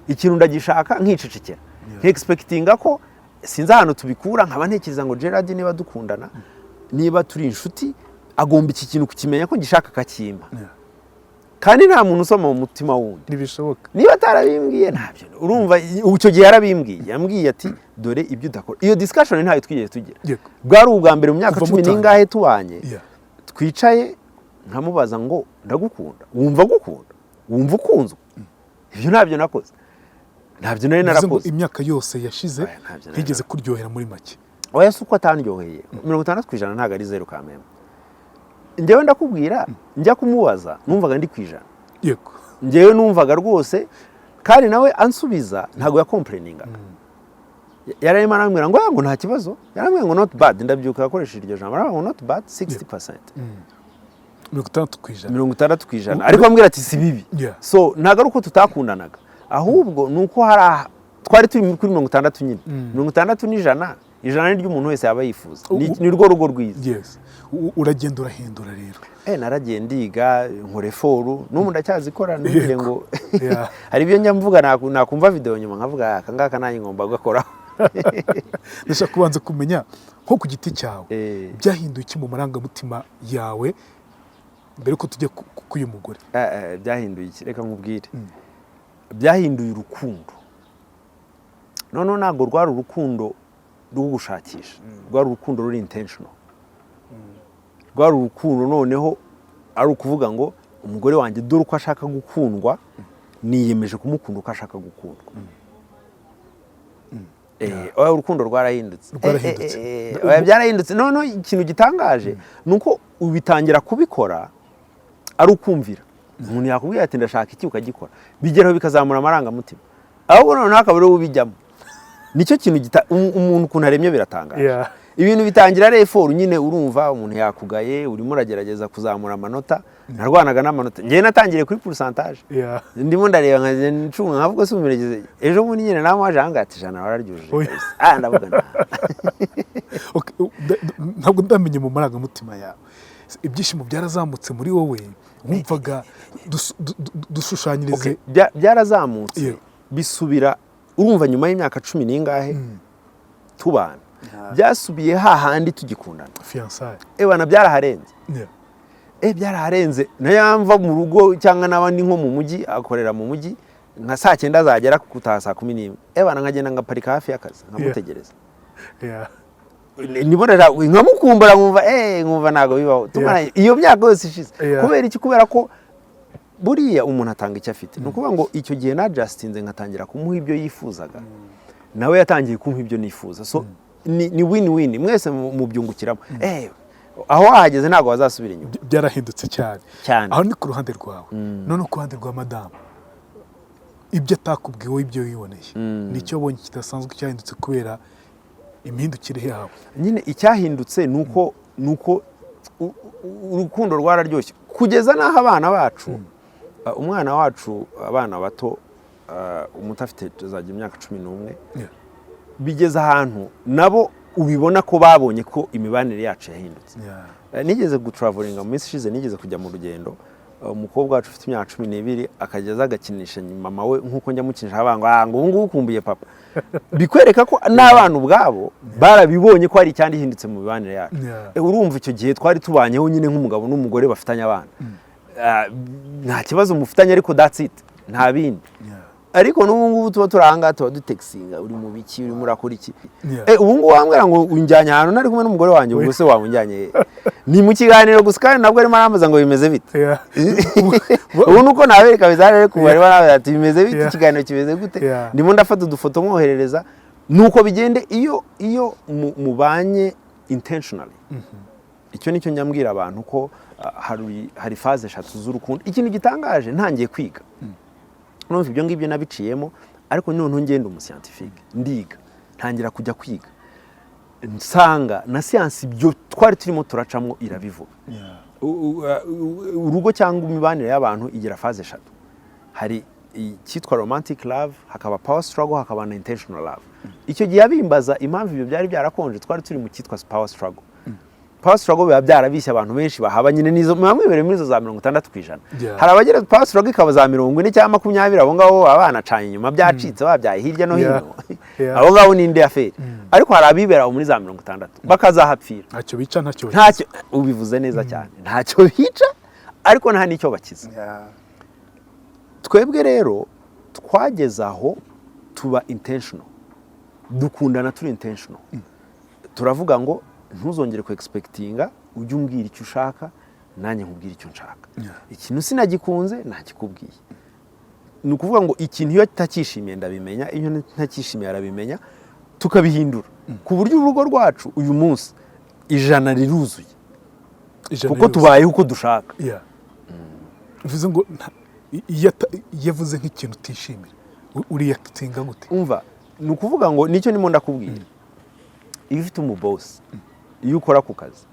Ikintu ndagishaka nkicecekera, nkexpectinga ko, sinzi ahantu tubikura, nkaba ntekereza ngo Gerard niba dukundana, niba turi inshuti, agomba iki kintu kukimenya ko ngishaka, akakimpa. Kandi nta muntu usoma mu mutima wundi. Ntibishoboka. Niba atarabimbwiye ntabyo. Urumva, icyo gihe yarabimbwiye, yambwiye ati: "Dore ibyo udakora." Iyo discussion ntayo twigeze tugira. Bwari ubwa mbere mu myaka Kuva 10 mutangira. n'ingahe tubanye, twicaye nkamubaza ngo: "Ndagukunda, wumva gukunda, wumva ukunzwe?" Ibyo ntabyo nakoze, ntabyo nari Bivuze ngo narakoze. imyaka yose yashize Oya, ntabyo nari ntigeze kuryohera muri make. Oya, si uko atandyoheye. 60% ntabwo ari zeru kameme. Njyewe ndakubwira, njya kumubaza numvaga ndi ku 100. Njyewe numvaga rwose, kandi nawe ansubiza ntabwo yacomplainingaga. Yari arimo arambwira ngo nta kibazo, yarambwira ngo "not bad". Ndabyuka yakoresheje iryo jambo, arambwira ngo "not bad, 60%". 60%. 60%, ariko ambwira ati si bibi. So ntabwo ari uko tutakundanaga, ahubwo ni uko hari twari turi kuri 60 nyine. 60 n'ijana, ijana ni ryo umuntu wese yaba yifuza. Ni rwo rugo rwiza. Yes. Uragenda urahindura rero. Naragiye ndiga, nkora effort, n'ubu ndacyazikora, ntugire ngo hari ibyo njya mvuga nakumva video nyuma nkavuga: "Aka ngaka nanjye ngomba kugakoraho." Ndashaka kubanza kumenya nko ku giti cyawe, byahinduye iki mu marangamutima yawe, mbere ko tujya k'uyu mugore? Byahinduye iki? Reka nkubwire. Byahinduye urukundo. Noneho ntabwo rwari urukundo rwo gushakisha, rwari urukundo ruri intentional. Rwari urukundo noneho ari ukuvuga ngo umugore wanjye dore uko ashaka gukundwa, niyemeje kumukunda uko ashaka gukundwa. Oya, urukundo rwarahindutse. Rwarahindutse. Oya, byarahindutse. Noneho ikintu gitangaje ni uko ubitangira kubikora ari ukumvira. Umuntu yakubwira ati: "Ndashaka iki," ukagikora, bigeraho bikazamura amarangamutima, ahubwo noneho akaba ariwe ubijyamo. Nicyo kintu umuntu ukuntu aremye biratangaje. Ibintu bitangira ari effort nyine. Urumva, umuntu yakugaye, urimo uragerageza kuzamura amanota. Narwanaga n'amanota. Njyewe natangiriye kuri pourcentage. Ndimo ndareba nkajya ncunga, nkavuga se umeregeze ejo bundi nyine nawe waje ahangaha ati: "100 wararyujuje Oya. kabisa." Ah, ndavuga nta Okay, ntabwo ndamenye mu marangamutima yawe, ibyishimo byarazamutse muri wowe, wumvaga dushushanyirize. Okay, byarazamutse, bisubira, urumva, nyuma y'imyaka 10 n'ingahe tubana, byasubiye hahandi tugikundana. Fiançailles. Ewana, byaraharenze. Byararenze. Nayo yamva mu rugo cyangwa n'abandi nko mu mujyi, akorera mu mujyi, nka saa 9 azagera gutaha saa 11. Bana, nkagenda ngaparika hafi y'akazi, nkamutegereza. Nibonera nkamukumbura, nkumva ntabwo bibaho. Tumaranye iyo myaka yose ishize. Kubera iki? Kubera ko buriya umuntu atanga icyo afite. Ni ukuvuga ngo icyo gihe na-adjustinze, nkatangira kumuha ibyo yifuzaga, nawe yatangiye kumpa ibyo nifuza. So ni win win, mwese mubyungukiramo. Aho wahageze ntabwo wazasubira inyuma. Byarahindutse cyane. Cyane. Aho ni ku ruhande rwawe. None ku ruhande rwa madamu, ibyo atakubwiye, wowe ibyo wiboneye, nicyo wabonye kidasanzwe cyahindutse kubera imihindukire yawe? Nyine icyahindutse ni uko urukundo rwararyoshye, kugeza n'aho abana bacu, umwana wacu, abana bato, umuto afite azajya imyaka 11, bigeze ahantu nabo ubibona ko babonye ko imibanire yacu yahindutse. Nigeze gutravelinga mu minsi ishize, nigeze kujya mu rugendo, umukobwa wacu ufite imyaka 12 akajya aza agakinisha mama we nk'uko njya mukinisha abana, ngo "Ah, ngo ubu ngubu ukumbuye papa." Bikwereka ko n'abana ubwabo barabibonye ko hari icyandihindutse mu mibanire yacu. Urumva icyo gihe twari tubanyeho nyine nk'umugabo n'umugore bafitanye abana. Ah, nta kibazo mufitanye, ariko that's it, nta bindi. Ariko n'ubu ngubu tuba turi ahangaha, tuba dutextinga: "Uri mu biki? Urimo urakora iki?" Ubu ngubu wambwira ngo unjyanye ahantu ntari kumwe n'umugore wanjye, ubwo se waba unjyanye he? Ni mu kiganiro gusa, kandi nabwo arimo arambaza ngo bimeze bite. Ubu nuko nabereka bizarere ku bari barabaza ati: "Bimeze bite? Ikiganiro kimeze gute?" Ndimo ndafata udufoto mwoherereza. Nuko bigende iyo mubanye intentionally. Icyo nicyo njya mbwira abantu, ko hari phase eshatu z'urukundo. Ikintu gitangaje, ntangiye kwiga, numva ibyo ngibyo nabiciyemo, ariko noneho ngenda umuscientifique, ndiga, ntangira kujya kwiga, nsanga na siyansi ibyo twari turimo turacamo irabivuga. Urugo cyangwa imibanire y'abantu igira phase eshatu: hari icyitwa romantic love, hakaba power struggle, hakaba na intentional love. Icyo gihe abimbaza impamvu ibyo byari byarakonje, twari turi mu cyitwa power struggle. Power struggle biba byarabishye, abantu benshi bahaba nyine nizo muba mwibereye muri izo za 60%. Hari abagera power struggle ikaba za 40 cyangwa 20, abo ngabo baba banacanye inyuma, byacitse, babyaye hirya no hino. Abo ngabo ni indi affaire. Ariko hari abibera aho muri za 60 bakazahapfira. Ntacyo bica, ntacyo bakiza. Ntacyo, ubivuze neza cyane, ntacyo bica ariko nta n'icyo bakiza. Twebwe rero twageze aho tuba intentional, dukundana turi intentional. Turavuga ngo ntuzongere ku expectinga, ujye umbwira icyo ushaka, nanjye nkubwire icyo nshaka. Ikintu sinagikunze, ntakikubwiye. Ni ukuvuga ngo ikintu iyo ntakishimiye ndabimenya, iyo ntakishimiye arabimenya, tukabihindura, ku buryo urugo rwacu uyu munsi 100 riruzuye. 100 Kuko yose. tubayeho uko dushaka. Yeah. Bivuze ngo iyo avuze nk'ikintu utishimira, uriyakitinga gute? Umva, ni ukuvuga ngo nicyo ndimo ndakubwira: iyo ufite umuboss, iyo ukora ku kazi,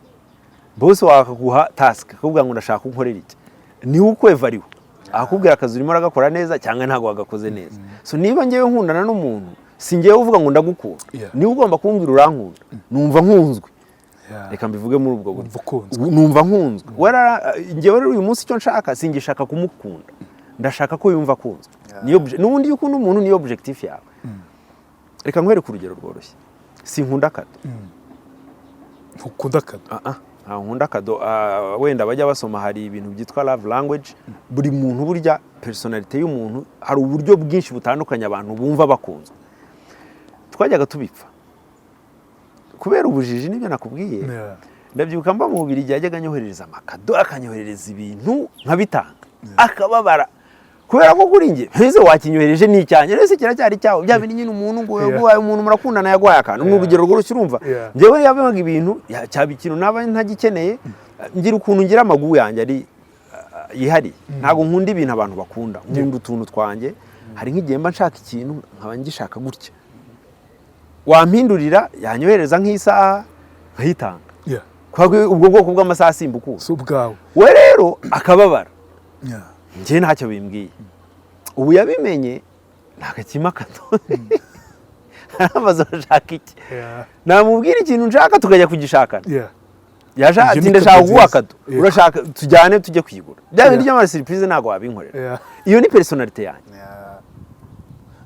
boss wawe akaguha task, akakubwira ngo ndashaka ko unkorera iki, niwe ukwevariwe, akakubwira akazi urimo uragakora neza cyangwa ntabwo wagakoze neza. So niba ngewe nkundana n'umuntu, si ngewe uvuga ngo ndagukunda, niwe ugomba kumbwira urankunda, numva nkunzwe. Reka mbivuge muri ubwo buryo. Wumva ukunzwe. Numva nkunzwe. Ngewe rero uyu munsi icyo nshaka, singishaka kumukunda, ndashaka ko yumva akunzwe. N'ubundi iyo ukunda umuntu, niyo objectif yawe. Reka nkwereke urugero rworoshye: sinkunda cadeau. Ntukunda cadeau? Ah, ah, ntabwo nkunda cadeau. Ah, wenda bajya basoma, hari ibintu byitwa love language. Buri muntu, burya personnalité y'umuntu, hari uburyo bwinshi butandukanye abantu bumva bakunzwe. Twajyaga tubipfa kubera ubujiji, nibyo nakubwiye. Ndabyibuka mba mu Bubiligi, yajyaga anyoherereza amacadeau, akanyoherereza ibintu nkabitanga, akababara, kubera ko kuri njye mbese wakinyohereje ni icyanjye, rero se kiracyari cyawe. Bya bindi nyine umuntu ngo yaguhaye, umuntu murakundana yaguhaye akantu, ni urugero rworoshye, urumva. Njyewe yabaga ibintu cyaba ikintu naba ntagikeneye. Ngira ukuntu ngira amagoût yanjye ari yihariye. Ntabwo nkunda ibintu abantu bakunda, nkunda utuntu twanjye. Hari nk'igihe mba nshaka ikintu, nkaba ngishaka gutya, wampindurira, yanyohereza nk'isaha nkayitanga, kubera ko ubwo bwoko bw'amasaha simbukunda. Si ubwawe. We rero akababara. Njye ntacyo bimbwiye. Ubu yabimenye, ntabwo akima cadeau, arambaza urashaka iki? Namubwira ikintu nshaka, tukajya kugishakana. Yaje Ibyo ati ni ndashaka cadeau kuguha nziza. cadeau, urashaka tujyane tujye kuyigura. Bya bindi by'amasurprise ntabwo wabinkorera. Iyo ni personnalité yanjye.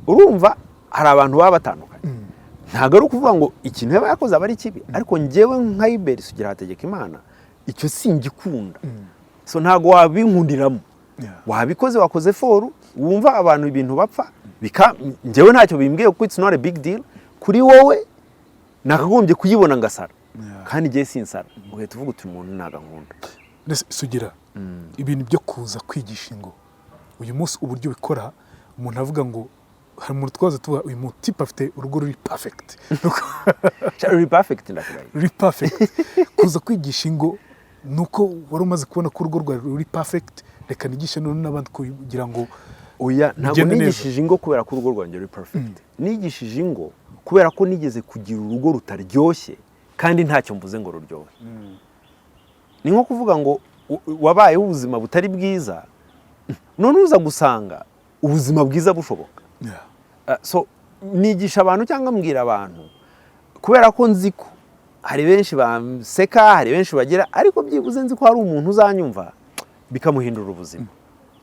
Urumva hari abantu baba batandukanye. Ntabwo ari ukuvuga ngo ikintu yaba yakoze aba ari kibi, ariko njyewe nka Hubert Sugira Hategeka Imana, icyo singikunda. So ntabwo wabinkundiramo. Wabikoze, wakoze effort, wumva abantu ibintu bapfa bika njyewe ntacyo bimbwiye kuko it's not a big deal kuri wowe. Nakagombye kuyibona ngasara, kandi njyewe sinsara, ugahita uvuga uti: "Umuntu ntabwo ankunda." Mbese Sugira, ibintu byo kuza kwigisha ingo uyu munsi, uburyo ubikora, umuntu avuga ngo hari umuntu twaza tuvuga: "Uyu mutipe afite urugo ruri perfect." Sha, ruri perfect, ndakurahiye. Ruri perfect. Kuza kwigisha ingo ni uko wari umaze kubona ko urugo rwawe ruri perfect, reka nigishe none n'abandi kugira ngo Oya, ntabwo. bigende neza. Nigishije ingo kubera ko urugo rwanjye ruri perfect. Nigishije ingo kubera ko nigeze kugira urugo rutaryoshye kandi ntacyo mvuze ngo ruryohe. Ni nko kuvuga ngo wabayeho ubuzima butari bwiza, none uza gusanga ubuzima bwiza bushoboka. So nigisha abantu cyangwa mbwira abantu kubera ko nzi ko hari benshi baseka, hari benshi bagira, ariko byibuze nzi ko hari umuntu uzanyumva bikamuhindura ubuzima,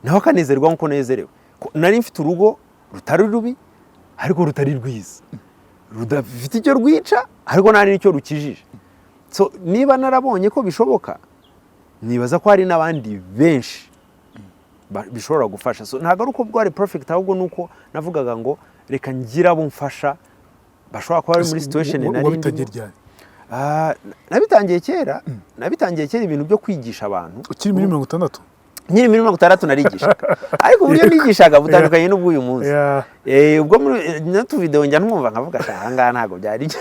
nawe akanezerwa nk'uko nezerewe. Nari mfite urugo rutari rubi ariko rutari rwiza, rudafite icyo rwica ariko nta n'icyo rukijije. So niba narabonye ko bishoboka, nibaza ko hari n'abandi benshi bishobora gufasha. So ntabwo ari uko bwari perfect, ahubwo ni uko navugaga ngo reka ngire abo mfasha bashobora kuba bari muri situation nari Wabitangiye ndimo. ryari? Ah, nabitangiye kera, nabitangiye kera, ibintu byo kwigisha abantu. Ukiri muri 60? Nkiri muri 60 narigishaga, ariko uburyo nigishaga butandukanye n'ubw'uyu munsi. Ubwo muri n'utuvideo njya nwumva nkavuga ati: "Aha ngaha ntabwo byari byo."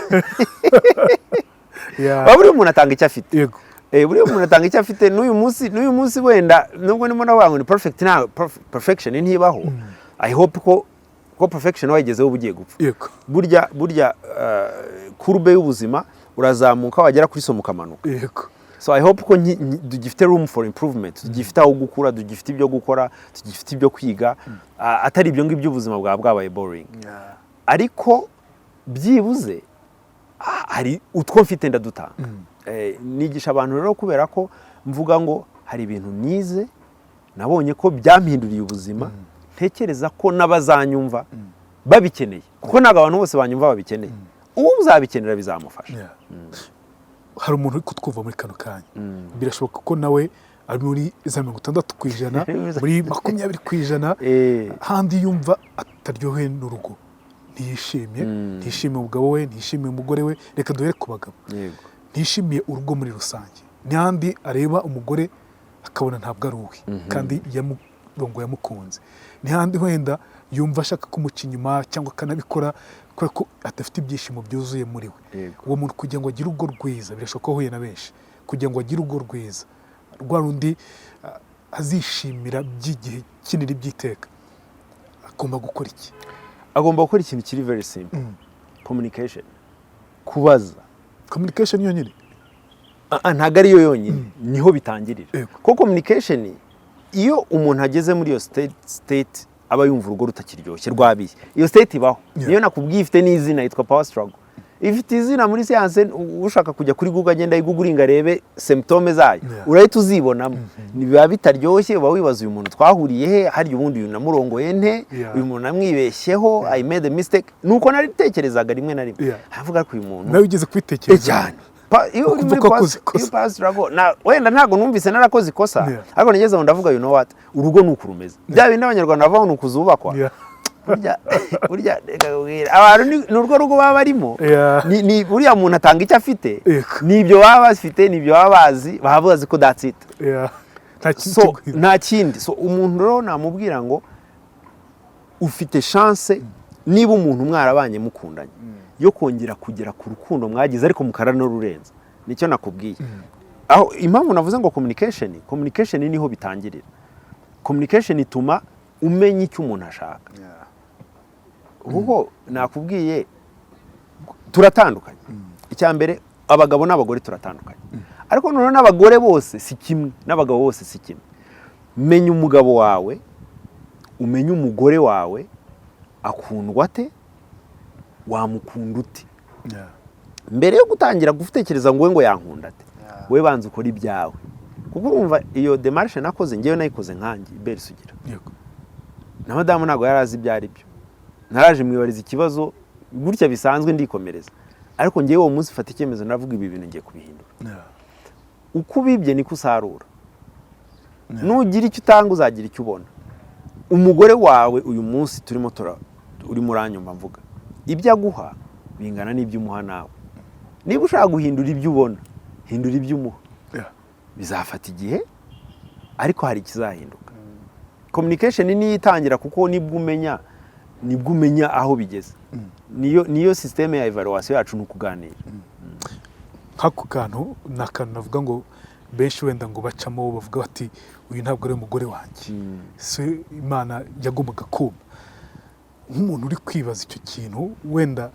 Buriya umuntu atanga icyo afite. Buriya umuntu atanga icyo afite. N'uyu munsi wenda nubwo ndimo navuga ngo ni perfect, nta perfection ntibaho. I hope ko perfection wayigezeho uba ugiye gupfa. Burya courbe y'ubuzima, urazamuka, wagera kuri sommet ukamanuka. So I hope ko tugifite room for improvement, tugifite aho gukura, tugifite ibyo gukora, tugifite ibyo kwiga. Atari ibyo ngibyo ubuzima bwaba bwabaye boring. Ariko byibuze hari utwo mfite ndadutanga. Nigisha abantu rero kubera ko mvuga ngo hari ibintu nize, nabonye ko byampinduriye ubuzima, ntekereza ko n'abazanyumva babikeneye, kuko ntabwo abantu bose banyumva babikeneye. Uwo uzabikenera bizamufasha. Yeah. Hari umuntu uri kutwumva muri kano kanya, birashoboka ko nawe ari muri za 60%, muri 20%, handi yumva ataryohewe n'urugo, ntiyishimye, ntiyishimiye umugabo we, ntiyishimiye umugore we. Reka duhere ku bagabo. Ntiyishimiye urugo muri rusange, n'ahandi areba umugore akabona ntabwo ari uwe kandi yamurongo yamukunze, n'ahandi wenda yumva ashaka kumuca inyuma cyangwa akanabikora kubera ko adafite ibyishimo byuzuye muri we. Uwo muntu kugira ngo agire urugo rwiza, birashoboka ko ahuye na benshi, kugira ngo agire urugo rwiza rwa rundi azishimira by'igihe kinini by'iteka, agomba gukora iki? Agomba gukora ikintu kiri very simple: communication, kubaza. Communication yonyine? Ah, ntabwo ariyo yonyine, niho bitangirira. Kuko communication, iyo umuntu ageze muri iyo state aba yumva urugo rutakiryoshye, rwabiye, iyo state ibaho. Niyo nakubwiye, ifite n'izina, yitwa power struggle. Ifite izina muri siyanse. Ushaka kujya kuri Google agenda ayiguguringa arebe symptômes zayo, urahita uzibonamo. Biba bitaryoshye, uba wibaza: "Uyu muntu twahuriye he harya? Ubundi uyu namurongoye nte? Uyu muntu namwibeshyeho, I made a mistake." Nuko naritekerezaga rimwe na rimwe, avuga ko uyu muntu Nawe ugeze kubitekereza? Cyane. Iyo uri Ukumva muri ko wakoze ikosa. iyo power struggle, wenda ntabwo numvise narakoze ikosa, ariko nigeze aho ndavuga: "You know what, urugo ni uku rumeze." Bya bindi Abanyarwanda bavuga ngo ni ukuzubakwa. Burya reka nkubwire, abantu ni urwo rugo baba barimo. Ni buriya muntu atanga icyo afite. Ni ibyo baba bafite, ni ibyo baba bazi, baba bazi ko that's it. Nta kindi So cyo guhindura. nta kindi. So umuntu rero namubwira ngo ufite chance, niba umuntu mwarabanye mukundanye, yo kongera kugera ku rukundo mwagize, ariko mukaranarurenza. Nicyo nakubwiye aho impamvu navuze ngo communication niho bitangirira. Communication ituma umenya icyo umuntu ashaka, kuko nakubwiye turatandukanye. Icya mbere, abagabo n'abagore turatandukanye, ariko noneho n'abagore bose si kimwe, n'abagabo bose si kimwe. Menya umugabo wawe, umenye umugore wawe akundwa ate, wamukunda ute. Mbere yo gutangira gutekereza ngo we ngo yankunda ate, we banza ukora ibyawe, kuko urumva iyo démarche nakoze ngewe nayikoze nkanjye Iberi Sugira. Na madamu ntabwo yari azi ibyo ari byo. Naraje mwibariza ikibazo gutya bisanzwe, ndikomereza, ariko ngewe uwo munsi mfata icyemezo, ndavuga: "Ibi bintu ngiye kubihindura." Uko ubibye niko usarura. Nugira icyo utanga, uzagira icyo ubona. Umugore wawe uyu munsi turimo urimo uranyumva mvuga, ibyo aguha bingana n'ibyo umuha nawe. Niba ushaka guhindura ibyo ubona, hindura ibyo umuha. Bizafata igihe, ariko hari ikizahinduka. Communication niyo itangira, kuko nibwo umenya aho bigeze. Niyo système ya evaluation yacu, ni ukuganira. Nk'ako kantu ni akantu navuga ngo benshi wenda ngo bacamo bavuga bati: "Uyu ntabwo ari umugore wanjye, si Imana yagombaga kuma." Nk'umuntu uri kwibaza icyo kintu, wenda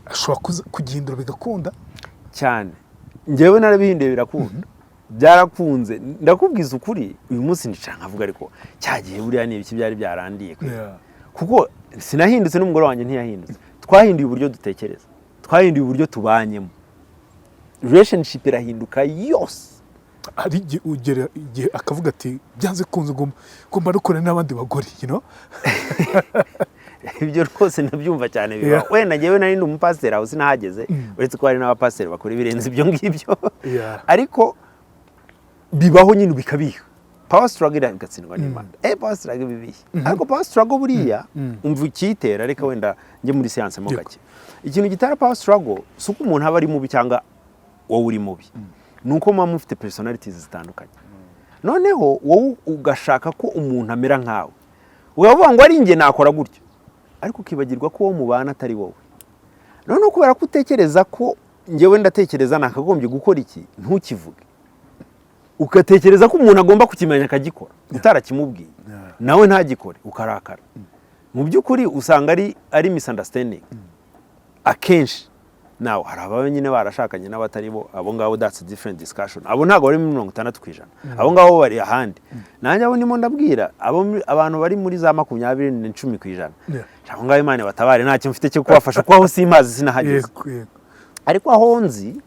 ashobora kugihindura bigakunda? Cyane. Njyewe narabihinduye birakunda, byarakunze. Ndakubwiza ukuri, uyu munsi nicara nkavuga: "Ariko cya gihe buriya ni ibiki byari byarandiye?" Kuko sinahindutse, n'umugore wanjye ntiyahindutse. Twahinduye uburyo dutekereza, twahinduye uburyo tubanyemo, relationship irahinduka yose. Hari igihe ugera igihe akavuga ati: "Byanze kunze ngomba no n'abandi bagore." Ibyo rwose ndabyumva cyane, bibaho. Wenda njyewe nari ndi umupasiteri, aho sinahageze, uretse ko hari n'abapasiteri bakora ibirenze ibyo ngibyo. Ariko bibaho nyine, bikabiha power struggle igatsindwa n'Imana. Power struggle bibihe, ariko power struggle buriya umva icyitera. Reka wenda njye muri siyanse mo gake. Ikintu gitera power struggle si uko umuntu aba ari mubi cyangwa wowe uri mubi, ni uko muba mufite personalities zitandukanye. Noneho wowe ugashaka ko umuntu amera nkawe, ukavuga ngo: "Ari njye nakora gutyo," ariko ukibagirwa ko uwo mubana atari wowe. Noneho kubera ko utekereza ko njyewe ndatekereza nakagombye gukora iki, ntukivuge, ugatekereza ko umuntu agomba kukimenya akagikora utarakimubwiye, nawe ntagikore, ukarakara. Mu by'ukuri usanga ari misunderstanding akenshi. Nawe hari ababa nyine barashakanye n'abatari bo, abo ngabo that's a different discussion. Abo ntabwo bari muri 60%, abo ngabo bari ahandi. Nanjye abo ndimo ndabwira, abantu bari muri za 20 n'10%, abo ngabo Imana batabare, ntacyo mfite cyo kubafasha kuko aho simpazi, sinahageze. yego yego Ariko aho nzi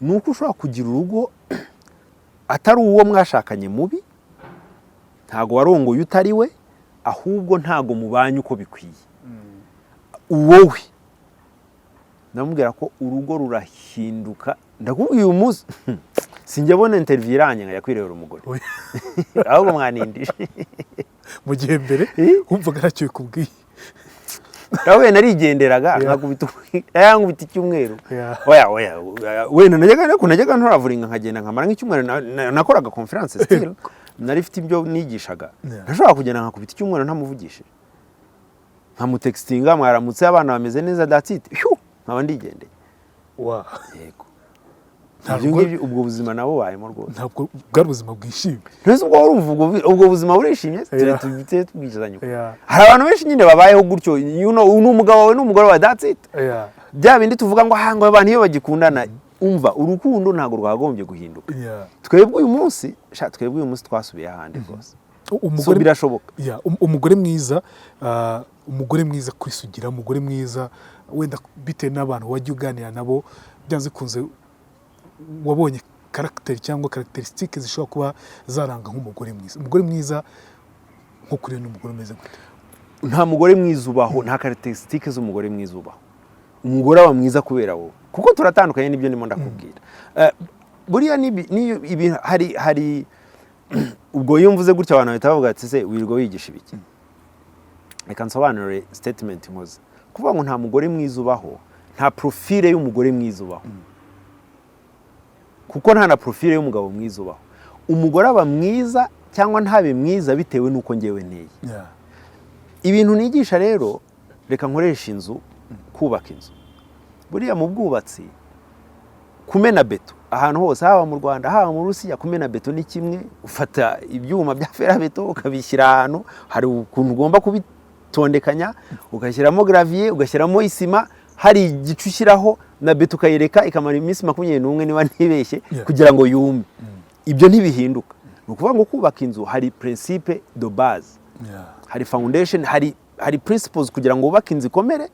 ni uko ushobora kugira urugo atari uwo mwashakanye mubi, ntago warongoye utari we, ahubwo ntago mubanye uko bikwiye. Wowe ndamubwira ko urugo rurahinduka. Ndakubwiye, uyu munsi sinjya abona interview irangiye nkajya kwirebera umugore. Oya. Ahubwo mwanindije. Mu gihe mbere Eh? wumvaga ntacyo bikubwiye. Nawe narigenderaga, nkakubita icyumweru. Oya, wenda najyaga, ariko najyaga ntravelinga, nkagenda nkamara nk'icyumweru. Nakoraga conference, still nari mfite ibyo nigishaga. Nashobora kugenda nkakubita icyumweru ntamuvugishije, nkamutextinga: "Mwaramutse, abana bameze neza?" That's it. Phew, nkaba ndigendeye. Yego. Ntabwo Ibyo ngibyo, ubwo buzima nabo bayemo rwose. Ntabwo bwari ubuzima bwishimye. Ntese ubwo urumva ubwo buzima burishimye? Tujye tubwizanya ukuri. Hari abantu benshi nyine babayeho gutyo, ni umugabo wawe n'umugore wawe, that's it. Bya bindi tuvuga ngo aha ngo abantu iyo bagikundana, umva, urukundo ntabwo rwakagombye guhinduka. Twebwe uyu munsi sha, twebwe uyu munsi twasubiye ahandi rwose. So Umugore birashoboka. Yeah, umugore mwiza, umugore mwiza kwisugira, umugore mwiza wenda bitewe n'abantu wajya uganira nabo, byanze bikunze wabonye caractère cyangwa caractéristiques zishobora kuba zaranga nk'umugore mwiza. Umugore mwiza nko kuri n'umugore umeze gute? Nta mugore mwiza ubaho, nta caractéristiques z'umugore mwiza ubaho. Umugore aba mwiza kubera wowe, kuko turatandukanye. Nibyo ndimo ndakubwira. Buriya niyo hari ubwo iyo mvuze gutya abantu bahita bavuga ati: "Se wirirwa wigisha ibiki?" Reka nsobanure statement nkoze. Kuvuga ngo nta mugore mwiza ubaho, nta profile y'umugore mwiza ubaho, kuko nta na profile y'umugabo mwiza ubaho. Umugore aba mwiza cyangwa ntabe mwiza bitewe n'uko ngewe nteye. Ibintu nigisha rero, reka nkoresha inzu, kubaka inzu. Buriya mu bwubatsi, kumena beto ahantu hose, haba mu Rwanda, haba mu Rusiya, kumena beto ni kimwe. Ufata ibyuma bya fer à béton ukabishyira ahantu, hari ukuntu ugomba kubitondekanya, ugashyiramo gravier, ugashyiramo isima, hari igice ushyiraho na beto, ukayireka ikamara iminsi 21 niba ntibeshye, kugira ngo yume. Ibyo ntibihinduka. Ni ukuvuga ngo kubaka inzu hari principe de base, hari foundation, hari principles kugira ngo wubake inzu ikomere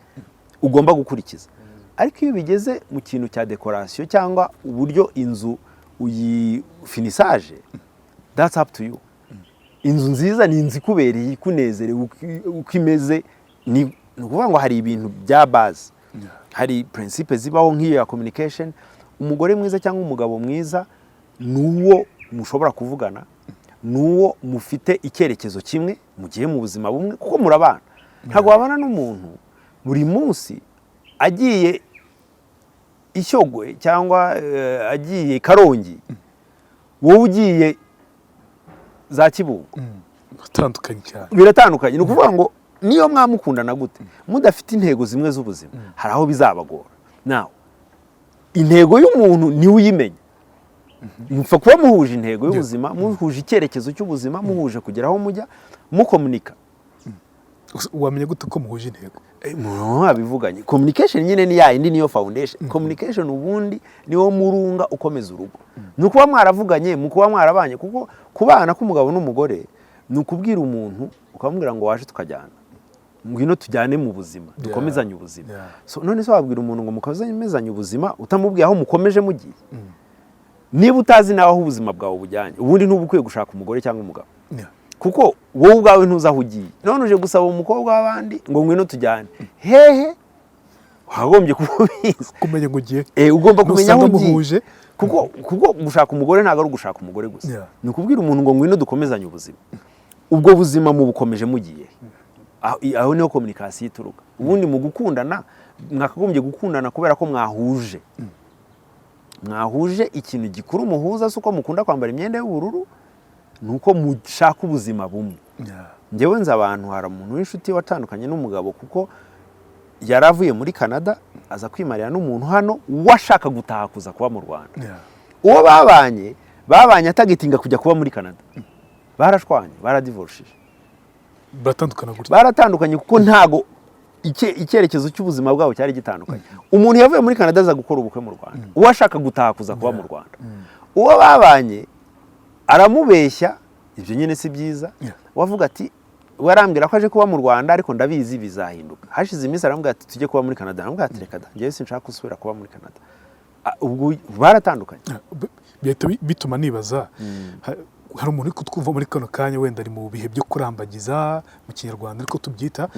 ugomba gukurikiza. Ariko iyo bigeze mu kintu cya decoration cyangwa uburyo inzu uyifinissage, that's up to you. Inzu nziza ni inzu ikubereye, ikunezerewe uko imeze. Ni ukuvuga ngo hari ibintu bya base, hari principe zibaho nk'iyo ya communication. Umugore mwiza cyangwa umugabo mwiza ni uwo Mushobora kuvugana, ni uwo mufite icyerekezo kimwe, mugiye mu buzima bumwe, kuko murabana. Ntabwo wabana n'umuntu buri munsi agiye i Shyogwe cyangwa agiye i Karongi, wowe ugiye za Kibungo. Atandukanye cyane. Biratandukanye. Ni ukuvuga ngo niyo mwamukundana gute, mudafite intego zimwe z'ubuzima, hari aho bizabagora. Nawe intego y'umuntu niwe uyimenya. Mupfa kuba muhuje intego y'ubuzima, muhuje icyerekezo cy'ubuzima, muhuje kugera aho mujya, mukomunika. Wamenya gute ko muhuje intego? Mwabivuganye. Communication nyine ni ya yindi, niyo foundation. Communication ubundi niwo murunga ukomeza urugo. Ni ukuba mwaravuganye, mu kuba mwarabanye, kuko kubana k'umugabo n'umugore ni ukubwira umuntu, ukamubwira ngo waje tukajyana, ngwino tujyane mu buzima, dukomezanye ubuzima. So, none se wabwira umuntu ngo mukomezanye ubuzima utamubwiye aho mukomeje mugiye? Niba utazi nawe aho ubuzima bwawe bujyanye, ubundi ntuba ukwiye gushaka umugore cyangwa umugabo, kuko wowe ubwawe ntuzi aho ugiye. None uje gusaba umukobwa w'abandi ngo ngwino tujyane hehe? Wagombye kuba ubizi. Kumenya ngo ugiye Ugomba kumenya aho nusanga ugiye. muhuje. Kuko gushaka umugore ntabwo ari ugushaka umugore gusa. Ni ukubwira umuntu ngo ngwino dukomezanye ubuzima. Ubwo buzima mubukomeje mugiye aho niho communication ituruka. Ubundi mu gukundana, mwakagombye gukundana kubera ko mwahuje ikintu gikuru muhuza. Si uko mukunda kwambara imyenda y'ubururu, ni uko mushaka ubuzima bumwe. Njyewe nzi abantu, hari umuntu w'inshuti watandukanye n'umugabo kuko yari avuye muri Canada, aza kwimarira n'umuntu hano washaka gutaha kuza kuba mu Rwanda. Uwo babanye atagitinga kujya kuba muri Canada, barashwanye, baradivorushije. Baratandukana gutya? Baratandukanye, kuko ntago icyerekezo cy'ubuzima bwabo cyari gitandukanye. Umuntu yavuye muri Canada aza gukora ubukwe mu Rwanda, uwo ashaka gutaha kuza kuba mu Rwanda. Uwo babanye aramubeshya, ibyo nyine si byiza. Wavuga ati we arambwira ko aje kuba mu Rwanda, ariko ndabizi bizahinduka. Hashize iminsi aramubwira ati tujye kuba muri Canada. Aramubwira ati reka da, njyewe sinshaka gusubira kuba muri Canada. Ubwo baratandukanye. Bihita bituma nibaza, hari umuntu uri kutwumva muri kano kanya, wenda ari mu bihe byo kurambagiza mu Kinyarwanda ariko tubyita,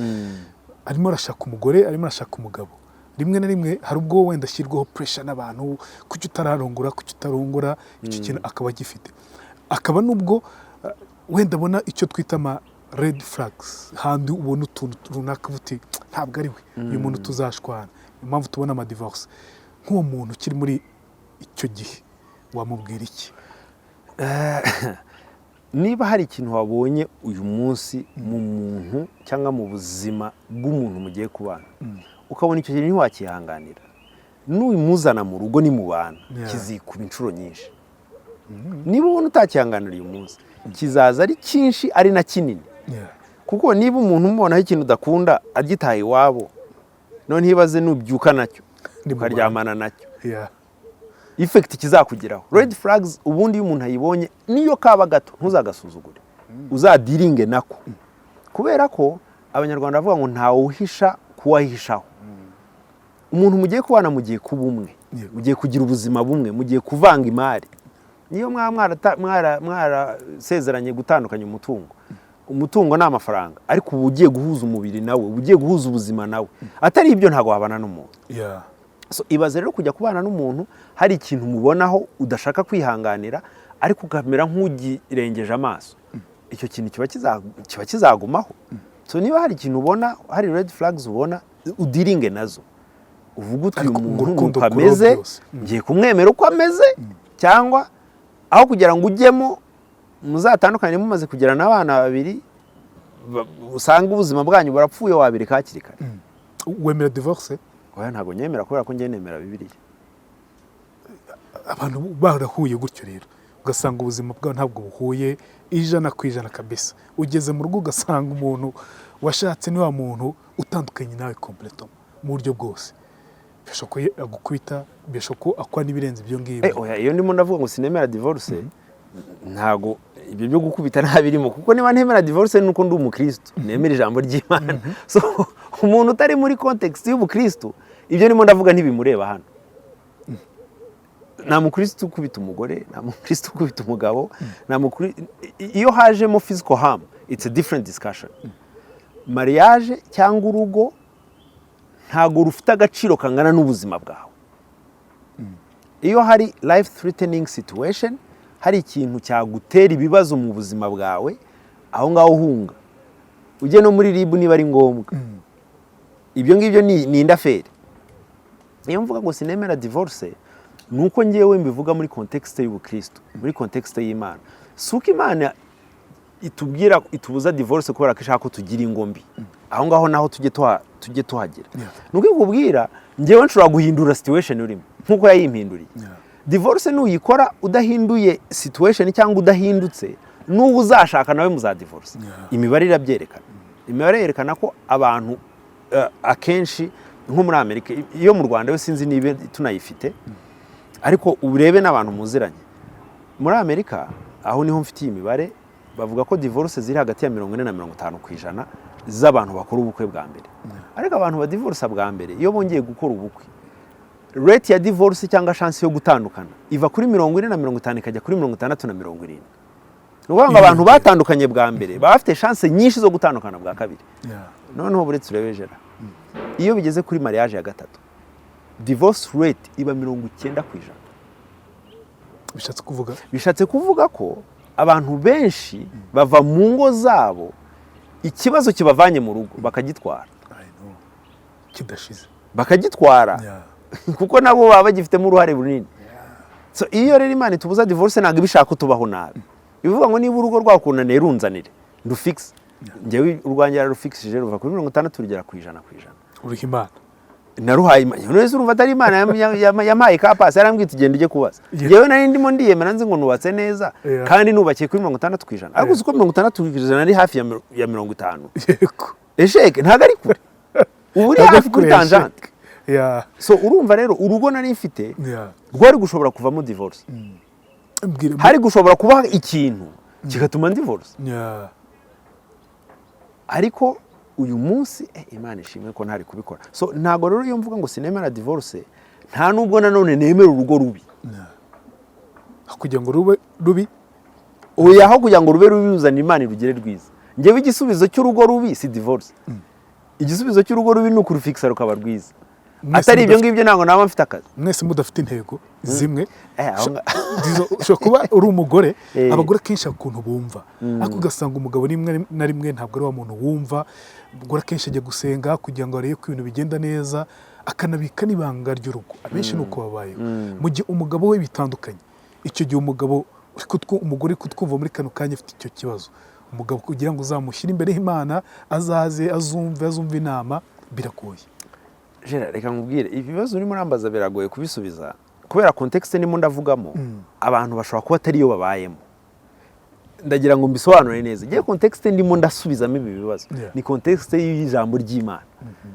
arimo arashaka umugore, arimo arashaka umugabo. Rimwe na rimwe hari ubwo wenda ashyirwaho pressure n'abantu: kuki utararongora, kuki utarongora? Icyo kintu akaba agifite, akaba nubwo wenda abona icyo twita ama red flags, handi ubona utuntu runaka uti ntabwo ari we, uyu muntu tuzashwana. Impamvu tubona ama divorce. Nk'uwo muntu ukiri muri icyo gihe wamubwira iki? Niba hari ikintu wabonye uyu munsi mu muntu cyangwa mu buzima bw'umuntu mugiye kubana, ukabona icyo kintu ntiwakihanganira, n'uyimuzana mu rugo nimubana kizikuba inshuro nyinshi. Niba ubona utakihanganira uyu munsi, kizaza ari cyinshi, ari na kinini. Kuko niba umuntu umubonaho ikintu udakunda agitaha iwabo, none ibaze nubyuka nacyo, Nimubana. ukaryamana nacyo, effect kizakugeraho. Red flags ubundi iyo umuntu ayibonye, niyo kaba gato, ntuzagasuzugure, uzadiringe nako, kubera ko Abanyarwanda bavuga ngo ntawe uhisha kuwahishaho. Umuntu mugiye kubana, mugiye kuba umwe, mugiye kugira ubuzima bumwe, mugiye kuvanga imari. Niyo mwaba mwarasezeranye gutandukanya umutungo, umutungo ni amafaranga, ariko uba ugiye guhuza umubiri nawe, uba ugiye guhuza ubuzima nawe. Atari ibyo, ntabwo wabana n'umuntu. So, ibaze rero kujya kubana n'umuntu hari ikintu umubonaho udashaka kwihanganira, ariko ukamera nk'ugirengeje amaso, icyo kintu kiba kizagumaho. So niba hari ikintu ubona, hari red flags ubona, udiringe nazo, uvuge uti uyu Ariko ngo muntu urukundo nuko rukuraho ameze, byose. Ngiye kumwemera uko ameze, cyangwa aho kugira ngo ujyemo muzatandukane mumaze kugirana abana babiri, usange ubuzima bwanyu burapfuye, wabireka hakiri kare. Wemera divorce? Oya, ntabwo nyemera, kubera ko njye nemera Bibiliya. Abantu barahuye gutyo rero, ugasanga ubuzima bwabo ntabwo buhuye 100% kabisa. Ugeze mu rugo ugasanga umuntu washatse ni wa muntu utandukanye nawe complètement mu buryo bwose. Birashoboka ko agukubita, birashoboka ko akora n'ibirenze ibyo ngibyo. Oya, iyo ndimo ndavuga ngo sinemera divorce, ntago ibyo byo gukubita nta birimo, kuko niba ntemera divorce nuko ndi umukristo, nemera ijambo ry'Imana. So umuntu utari muri context y'ubukristo, ibyo ndimo ndavuga ntibimureba hano. Nta mukristo ukubita umugore, nta mukristo ukubita umugabo, nta iyo hajemo physical harm, it's a different discussion. Mariage cyangwa urugo ntago rufite agaciro kangana n'ubuzima bwawe. Iyo hari life threatening situation, Hari ikintu cyagutera ibibazo mu buzima bwawe, aho ngaho uhunga ujye no muri RIB niba ari ngombwa. Ibyo ngibyo ni indi affaire. Iyo mvuga ngo sinemera divorce, ni uko ngewe mbivuga muri contexte y'ubukristo, muri contexte y'Imana. Si uko Imana itubwira, itubuza divorce kubera ko ishaka ko tugira ingo mbi. Aho ngaho naho tujye tuhagera. Ni uko ikubwira, ngewe nshobora guhindura situation urimo nk'uko yayimpinduriye. Divorce nuyikora udahinduye situation cyangwa udahindutse, n'uwo uzashaka nawe muzadivorce. Imibare irabyerekana. Imibare yerekana ko abantu akenshi nko muri Amerika, iyo mu Rwanda yo sinzi niba tunayifite, ariko urebe n'abantu muziranye muri Amerika, aho niho mfitiye imibare, bavuga ko divorce ziri hagati ya 40 na 50% z'abantu bakora ubukwe bwa mbere. Ariko abantu badivorsa bwa mbere, iyo bongeye gukora ubukwe, rate ya divorce cyangwa chance yo gutandukana iva kuri 40 na 50 ikajya kuri 60 na 70. Ni ukuvuga ngo abantu batandukanye bwa mbere baba bafite chance nyinshi zo gutandukana bwa kabiri. Noneho buretse urebe jera, iyo bigeze kuri mariage ya gatatu, divorce rate iba 90%. Bishatse kuvuga? Bishatse kuvuga ko abantu benshi bava mu ngo zabo, ikibazo kibavanye mu rugo bakagitwara. I know. Kidashize. Bakagitwara kuko nabo baba bagifitemo uruhare runini. So iyo rero Imana itubuza divorce, ntabwo iba ishaka ko tubaho nabi. Bivuga ngo niba urugo rwakunaniye, runzanire ndufixe. Njyewe urwanjye yararufikishije, ruva kuri 60 rugera ku 100%. Uriha Imana. Naruhaye Imana. None se urumva atari Imana yampaye ka pasi? Yarambwiye iti: "Genda ujye kubaza." Njyewe nari ndimo ndiyemera, nzi ngo nubatse neza kandi nubakiye kuri 60%, ariko uzi ko 60% ari hafi ya 50? Échec ntabwo ari kure, ubu uri Ntabwo hafi kuri kure ya tangente. échec. So urumva rero, urugo nari mfite rwari gushobora kuvamo divorce. Mbwira. Hari gushobora kuba ikintu kigatuma divorce. Ariko uyu munsi Imana ishimwe ko ntari kubikora. So ntabwo rero iyo mvuga ngo sinemera divorce, nta nubwo nanone nemera urugo rubi. Kugira ngo rube rubi. Oya, aho kugira ngo rube rubi, ruzana Imana irugire rwiza. Njyewe igisubizo cy'urugo rubi si divorce. Igisubizo cy'urugo rubi ni ukurufikisa rukaba rwiza. Mwese Atari ibyo mudafite- ngibyo, ntabwo naba mfite akazi. Mwese mudafite intego zimwe. Aho Ushobora kuba uri umugore. Abagore akenshi hari ukuntu bumva, ariko ugasanga umugabo rimwe na rimwe ntabwo ari wa muntu wumva. Umugore akenshi ajya gusenga kugira ngo arebe ko ibintu bigenda neza, akanabika n'ibanga ry'urugo. Abenshi ni uko babayeho, mu gihe umugabo we bitandukanye. Icyo gihe umugabo umugore uri kutwumva muri kano kanya afite icyo kibazo, umugabo kugira ngo uzamushyire imbere y'Imana, azaze azumve inama, biragoye. Gerard, reka nkubwire, ibibazo urimo urambaza biragoye kubisubiza kubera contexte ndimo ndavugamo. Abantu bashobora kuba atari yo babayemo. Ndagira ngo mbisobanure neza. Ngiye contexte ndimo ndasubizamo ibi bibazo ni contexte y'ijambo ry'Imana,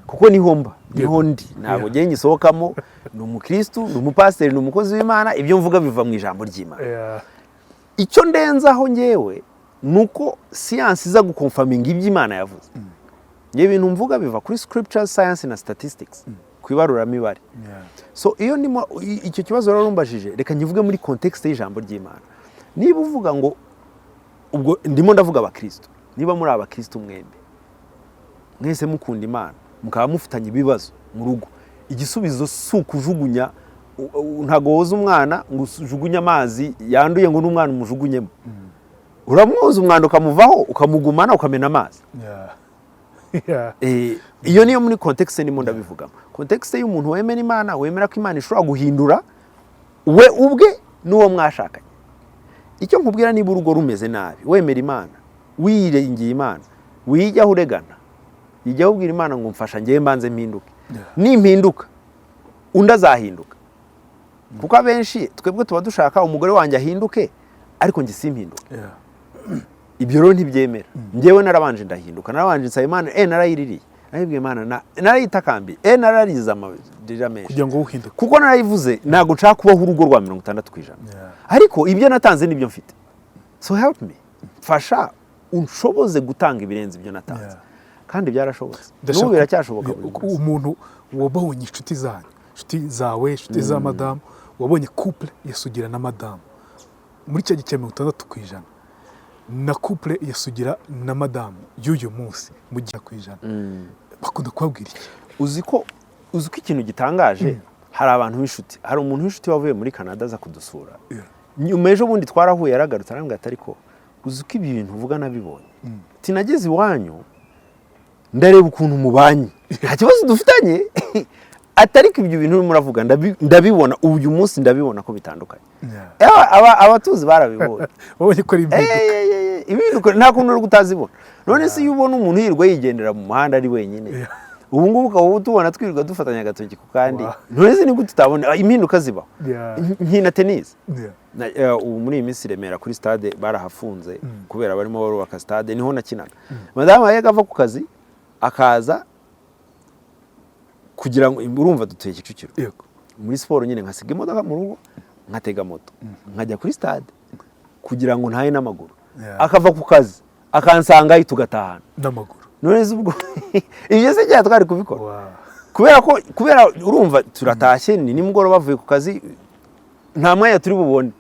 kuko niho mba, niho ndi, ntabwo ngiye ngisohokamo. Ni umukristu, ni umupasiteri, ni umukozi w'Imana. Ibyo mvuga biva mu ijambo ry'Imana. Icyo ndenzaho ngewe ni uko siyansi iza guconfirminga ibyo Imana yavuze. Ngewe ibintu mvuga biva kuri scripture, science na statistics, ku ibaruramibare. So iyo ndimo icyo kibazo rero umbajije, reka nkivuge muri contexte y'ijambo ry'Imana. Niba uvuga ngo, ubwo ndimo ndavuga abakristo, niba muri abakristo mwembi mwese mukunda Imana, mukaba mufitanye ibibazo mu rugo, igisubizo si ukujugunya. Ntabwo woza umwana ngo ujugunye amazi yanduye ngo n'umwana umujugunyemo. Uramwoza umwanda ukamuvaho, ukamugumana, ukamena amazi. Iyo niyo muri contexte ndimo ndabivugamo, contexte y'umuntu wemera Imana, wemera ko Imana ishobora guhindura we ubwe n'uwo mwashakanye. Icyo nkubwira, niba urugo rumeze nabi, wemera Imana, wiringiye Imana, wijyaho uregana, ijyaho ubwira Imana ngo: "Mfasha ngewe mbanze mpinduke." Nimpinduka, undi azahinduka. Kuko abenshi twebwe tuba dushaka umugore wanjye ahinduke, ariko njye simpinduke. Ibyo rero ntibyemera. Njyewe narabanje ndahinduka, narabanje nsaba Imana, narayiririye, narayibwiye Imana, narayitakambiye, nararize amarira menshi kugira ngo uhinduke. Kuko narayivuze, ntabwo nshaka kubaho urugo rwa 60%. Ariko ibyo natanze nibyo mfite, so help me, mfasha unshoboze gutanga ibirenze ibyo natanze. Kandi byarashobotse, n'ubu biracyashoboka buri munsi. Umuntu wabonye inshuti zanyu, inshuti zawe, inshuti za madamu, wabonye couple ya Sugira na madamu muri cya gihe cya 60% na couple ya Sugira na madamu y'uyu munsi mu gihe ku ijana, bakunda kubabwira iki? Uzi ko ikintu gitangaje, hari abantu b'inshuti, hari umuntu w'inshuti wavuye muri Canada aza kudusura. Nyuma ejo bundi twarahuye, yaragarutse, arambwira ati: "Ariko uzi ko ibi bintu uvuga nabibonye?" Ati: "Nageze iwanyu ndareba ukuntu mubanye, nta kibazo dufitanye." Ati: "Ariko ibyo bintu urimo uravuga ndabibona uyu munsi, ndabibona ko bitandukanye." Abatuzi barabibonye. Wabonye ko ari impinduka. Impinduka nta kuntu uri kutazibona. None se iyo ubona umuntu yirirwa yigendera mu muhanda ari wenyine, ubu ngubu ukaba utubona twirirwa dufatanya agatoki ku kandi, none se nibwo tutabona impinduka zibaho? Nkina tenisi. Ubu muri iyi minsi i Remera kuri stade barahafunze kubera barimo barubaka stade, niho nakinaga. Madamu yajyaga ava ku kazi akaza kugira ngo, urumva dutuye Kicukiro, muri siporo nyine nkasiga imodoka mu rugo, nkatega moto nkajya kuri stade kugira ngo ntahe n'amaguru. Akava ku kazi akansangayo, tugatahana n'amaguru. None se ubwo ibyo se cyane twari kubikora? Kubera ko, kubera urumva turatashye ni nimugoroba, bavuye ku kazi, nta mwanya turi bubone.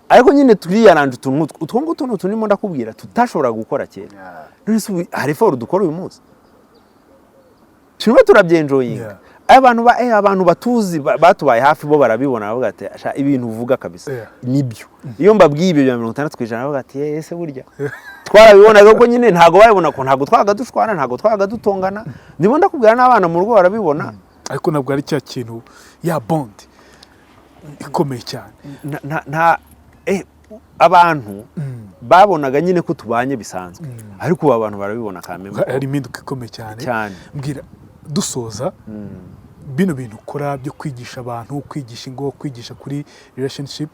Ariko nyine turiyaranje utuntu nk'utwo, utwo ngutwo ni utuntu ndakubwira tutashobora gukora kera. None se ubu hari effort dukora uyu munsi? Turimo turabyenjoyinga. Abantu batuzi batubaye hafi bo barabibona, bavuga ati: "Sha, ibintu uvuga kabisa nibyo." Iyo mbabwiye ibyo bya 60%, bavuga ati: "Ese burya twarabibonaga?" Ko nyine ntabwo babibona ko ntabwo twabaga dushwana, ntabwo twabaga dutongana. Ndimo ndakubwira n'abana mu rugo barabibona. Ariko ntabwo ari cya kintu ya bond ikomeye cyane. Nta abantu babonaga nyine ko tubanye bisanzwe, ariko ubu abantu barabibona kameme. Hari impinduka ikomeye cyane. Cyane. Mbwira dusoza, bino bintu ukora byo kwigisha abantu, kwigisha ingo, kwigisha kuri relationship,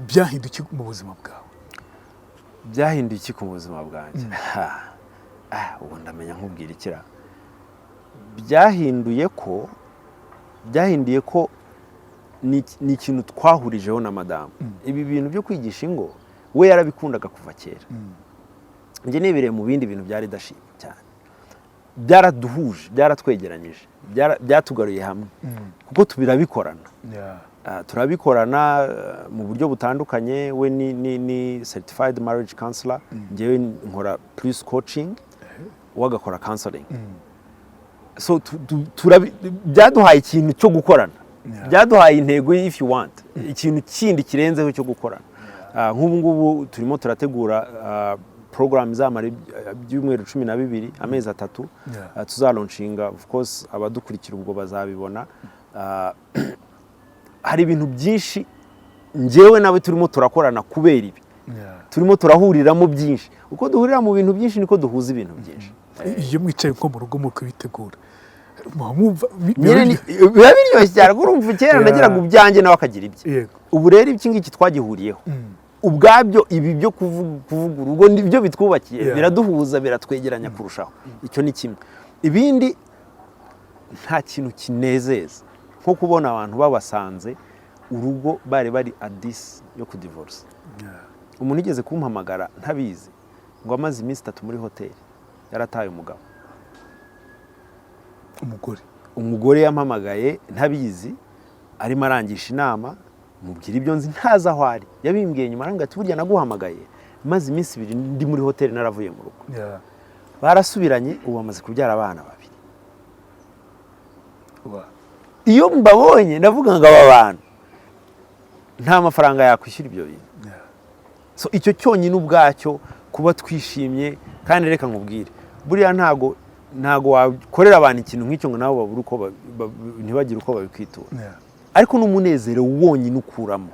byahinduye iki mu buzima bwawe? Byahinduye iki ku buzima bwanjye? Ha. Ubu ndamenya nkubwira ikira byahinduye ko ni ikintu twahurijeho na madamu. Ibi bintu byo kwigisha ingo, we yarabikundaga kuva kera, njye nibereye mu bindi bintu bya leadership cyane. Byaraduhuje, byaratwegeranyije, byatugaruye hamwe kuko tubirabikorana. Turabikorana mu buryo butandukanye. We ni certified marriage counselor, njyewe nkora plus coaching, we agakora counseling. So byaduhaye ikintu cyo gukorana. Byaduhaye intego, if you want, ikintu kindi kirenzeho cyo gukorana. Nk'ubu ngubu turimo turategura program izamara ibyumweru 12, amezi 3. Tuzalaunchinga, of course abadukurikira ubwo bazabibona. Hari ibintu byinshi njyewe nawe turimo turakorana kubera ibi. Turimo turahuriramo byinshi. Uko duhurira mu bintu byinshi niko duhuza ibintu byinshi. Iyo mwicaye nko mu rugo muri kubitegura, muba mwumva Nyine biba biryoshye cyane kuko urumva kera nagiraga ibyanjye nawe akagira ibye. Ubu rero iki ngiki twagihuriyeho. Ubwabyo ibi byo kuvuga urugo nibyo bitwubakiye, biraduhuza, biratwegeranya kurushaho. Icyo ni kimwe. Ibindi, nta kintu kinezeza nko kubona abantu babasanze urugo bari bari adisi yo kudivorce. Umuntu yigeze kumpamagara ntabizi ngo amaze iminsi 3 muri hoteli, yarataye umugabo. Umugore? Umugore yampamagaye ntabizi, arimo arangisha inama, mubwira ibyo nzi ntazi aho ari. Yabimbwiye nyuma, arambwira ati: "Burya naguhamagaye maze iminsi 2 ndi muri hoteli, naravuye mu rugo." Barasubiranye, ubu bamaze kubyara abana babiri. Iyo mbabonye ndavuga ngo aba bantu nta mafaranga yakwishyura ibyo bintu. So icyo cyonyine ubwacyo kuba twishimye. Kandi reka nkubwire, buriya ntago wakorera abantu ikintu nk'icyo ngo nabo babure uko ntibagire uko babikwitura. Ariko n'umunezero wonyine ukuramo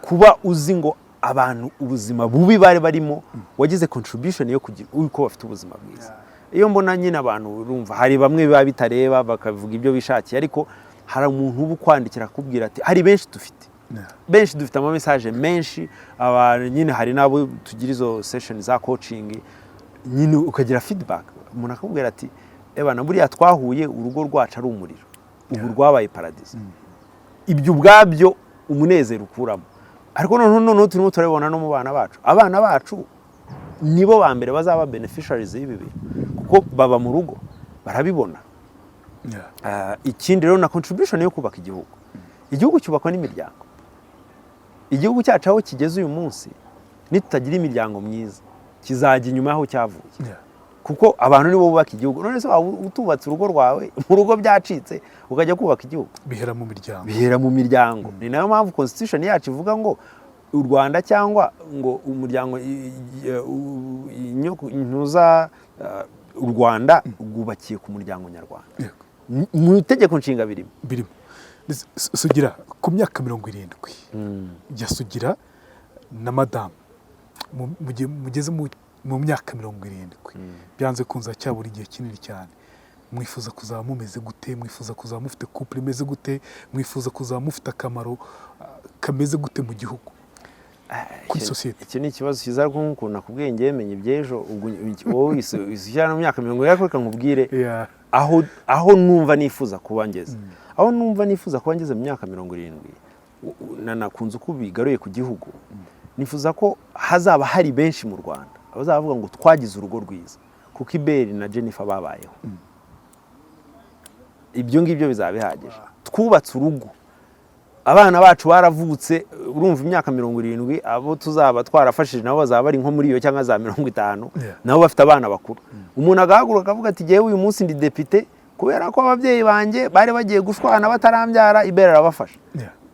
kuba uzi ngo abantu ubuzima bubi bari barimo wagize contribution yo kugira uko bafite ubuzima bwiza. Iyo mbona nyine abantu, urumva hari bamwe biba bitareba bakavuga ibyo bishakiye, ariko hari umuntu uba ukwandikira akakubwira ati, hari benshi dufite, benshi dufite ama message menshi. Abantu nyine, hari n'abo tugira izo session za coaching nyine, ukagira feedback, umuntu akakubwira ati: "Ebana, buriya twahuye urugo rwacu ari umuriro, ubu rwabaye paradiso." Ibyo ubwabyo umunezero ukuramo. Ariko noneho turimo turabibona no mu bana bacu. Abana bacu nibo ba mbere bazaba beneficiaries y'ibi bintu kuko baba mu rugo, barabibona. Ikindi rero na contribution yo kubaka igihugu. Igihugu cyubakwa n'imiryango. Igihugu cyacu aho kigeze uyu munsi, nitutagira imiryango myiza kizajya inyuma y'aho cyavuye. Kuko abantu nibo bubaka igihugu. None se waba utubatse urugo rwawe, mu rugo byacitse, ukajya kubaka igihugu? Bihera mu miryango. Bihera mu miryango. Ni nayo mpamvu constitution yacu ivuga ngo u Rwanda, cyangwa ngo umuryango ntuza u Rwanda rwubakiye ku muryango nyarwanda. Mu itegeko nshinga birimo. Birimo. Sugira, ku myaka 70 ya Sugira na madamu, mugeze mu myaka 70, byanze kunze cyabura igihe kinini cyane, mwifuza kuzaba mumeze gute? Mwifuza kuzaba mufite couple imeze gute? Mwifuza kuzaba mufite akamaro kameze gute mu gihugu, kuri sosiyete? Iki ni ikibazo cyiza, ariko nk'ukuntu nakubwiye, ngewe menya iby'ejo. Ubwo wowe wishyira mu myaka 70, reka nkubwire aho numva nifuza kuba ngeze, aho numva nifuza kuba ngeze mu myaka 70, nakunze uko bigaruye ku gihugu. Nifuza ko hazaba hari benshi mu Rwanda bazaba bavuga ngo twagize urugo rwiza kuko Iberi na Jennifer babayeho. Ibyo ngibyo bizaba bihagije. Twubatse urugo, abana bacu baravutse. Urumva, imyaka 70, abo tuzaba twarafashije nabo bazaba bari nko muri iyo cyangwa za 50, nabo bafite abana bakuru. Umuntu agahaguruka akavuga ati: "Jyewe uyu munsi ndi depite kubera ko ababyeyi banjye bari bagiye gushwana batarambyara, Ibera arabafasha."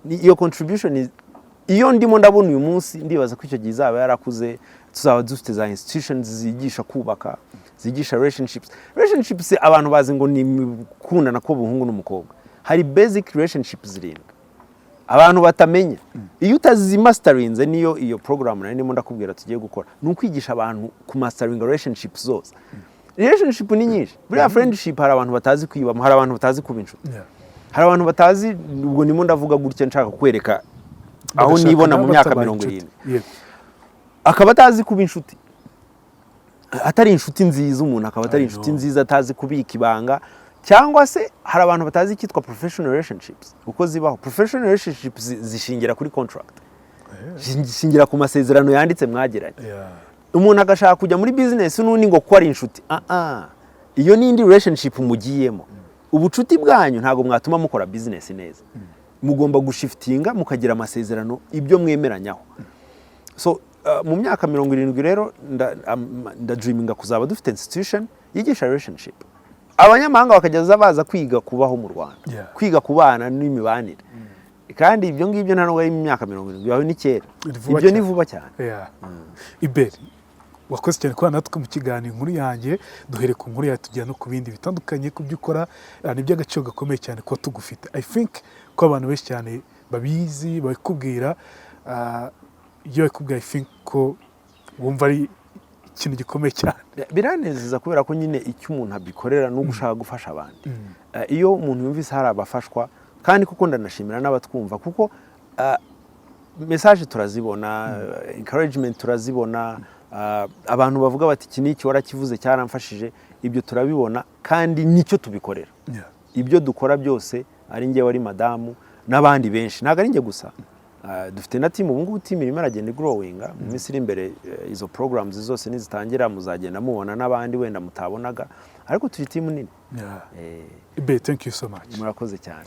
Iyo contribution iyo ndimo ndabona uyu munsi, ndibaza ko icyo gihe izaba yarakuze, tuzaba dufite za institutions zigisha kubaka, zigisha relationships. Relationships abantu bazi ngo ni gukundana k'ubuhungu n'umukobwa. Hari basic relationships zirindwi abantu batamenya. Iyo utazimasterinze, niyo iyo program nari ndimo ndakubwira tugiye gukora, ni ukwigisha abantu kumasteringa relationships zose. Relationship ni nyinshi buriya. Friendship, hari abantu batazi kwibamo, hari abantu batazi kuba inshuti, hari abantu batazi. Ubwo ndimo ndavuga gutya nshaka kwereka aho Bagashaka nibona mu myaka batabaye mirongo inshuti. irindwi Akaba atazi kuba inshuti, atari inshuti nziza, umuntu akaba atari I inshuti know. nziza, atazi kubika ibanga. Cyangwa se hari abantu batazi icyitwa professional relationships uko zibaho. Professional relationships zishingira kuri contract, zishingira ku masezerano yanditse mwagiranye. Umuntu agashaka kujya muri business n'undi ngo kuko ari inshuti. Ah ah, iyo ni indi relationship mugiyemo. Ubucuti bwanyu ntabwo mwatuma mukora business neza. Mugomba gushiftinga mukagira amasezerano, ibyo mwemeranyaho. So mu myaka 70 rero ndadreaminga kuzaba dufite institution yigisha relationship, abanyamahanga bakajya baza kwiga kubaho mu Rwanda, kwiga kubana n'imibanire. Kandi ibyo ngibyo nta nubwo ari mu myaka 70 yawe, ni kera. Ni vuba Ibyo ni cyane. vuba cyane. Yeah. Iberi, wakoze cyane kubana natwe mu kiganiro Inkuru Yanjye. Duhere ku nkuru yawe, tujya no ku bindi bitandukanye ku byo ukora. Ni iby'agaciro gakomeye cyane kuba tugufite. I think ko abantu benshi cyane babizi, babikubwira. Iyo babikubwira, I think ko wumva ari ikintu gikomeye cyane. Biranezeza kubera ko nyine icyo umuntu abikorera ni ugushaka gufasha abandi. Iyo umuntu yumvise hari abafashwa, kandi kuko ndanashimira n'abatwumva, kuko message turazibona, encouragement turazibona, abantu bavuga bati: "Iki n'iki warakivuze cyaramfashije." Ibyo turabibona kandi nicyo tubikorera. Ibyo dukora byose, ari njye, wari madamu n'abandi benshi, ntabwo ari njye gusa. Dufite na team. Ubu ngubu team irimo iragenda igrowinga. Mu minsi iri imbere, izo programs zose nizitangira, muzagenda mubona n'abandi wenda mutabonaga, ariko turi team nini. Ibe, thank you so much. Murakoze cyane.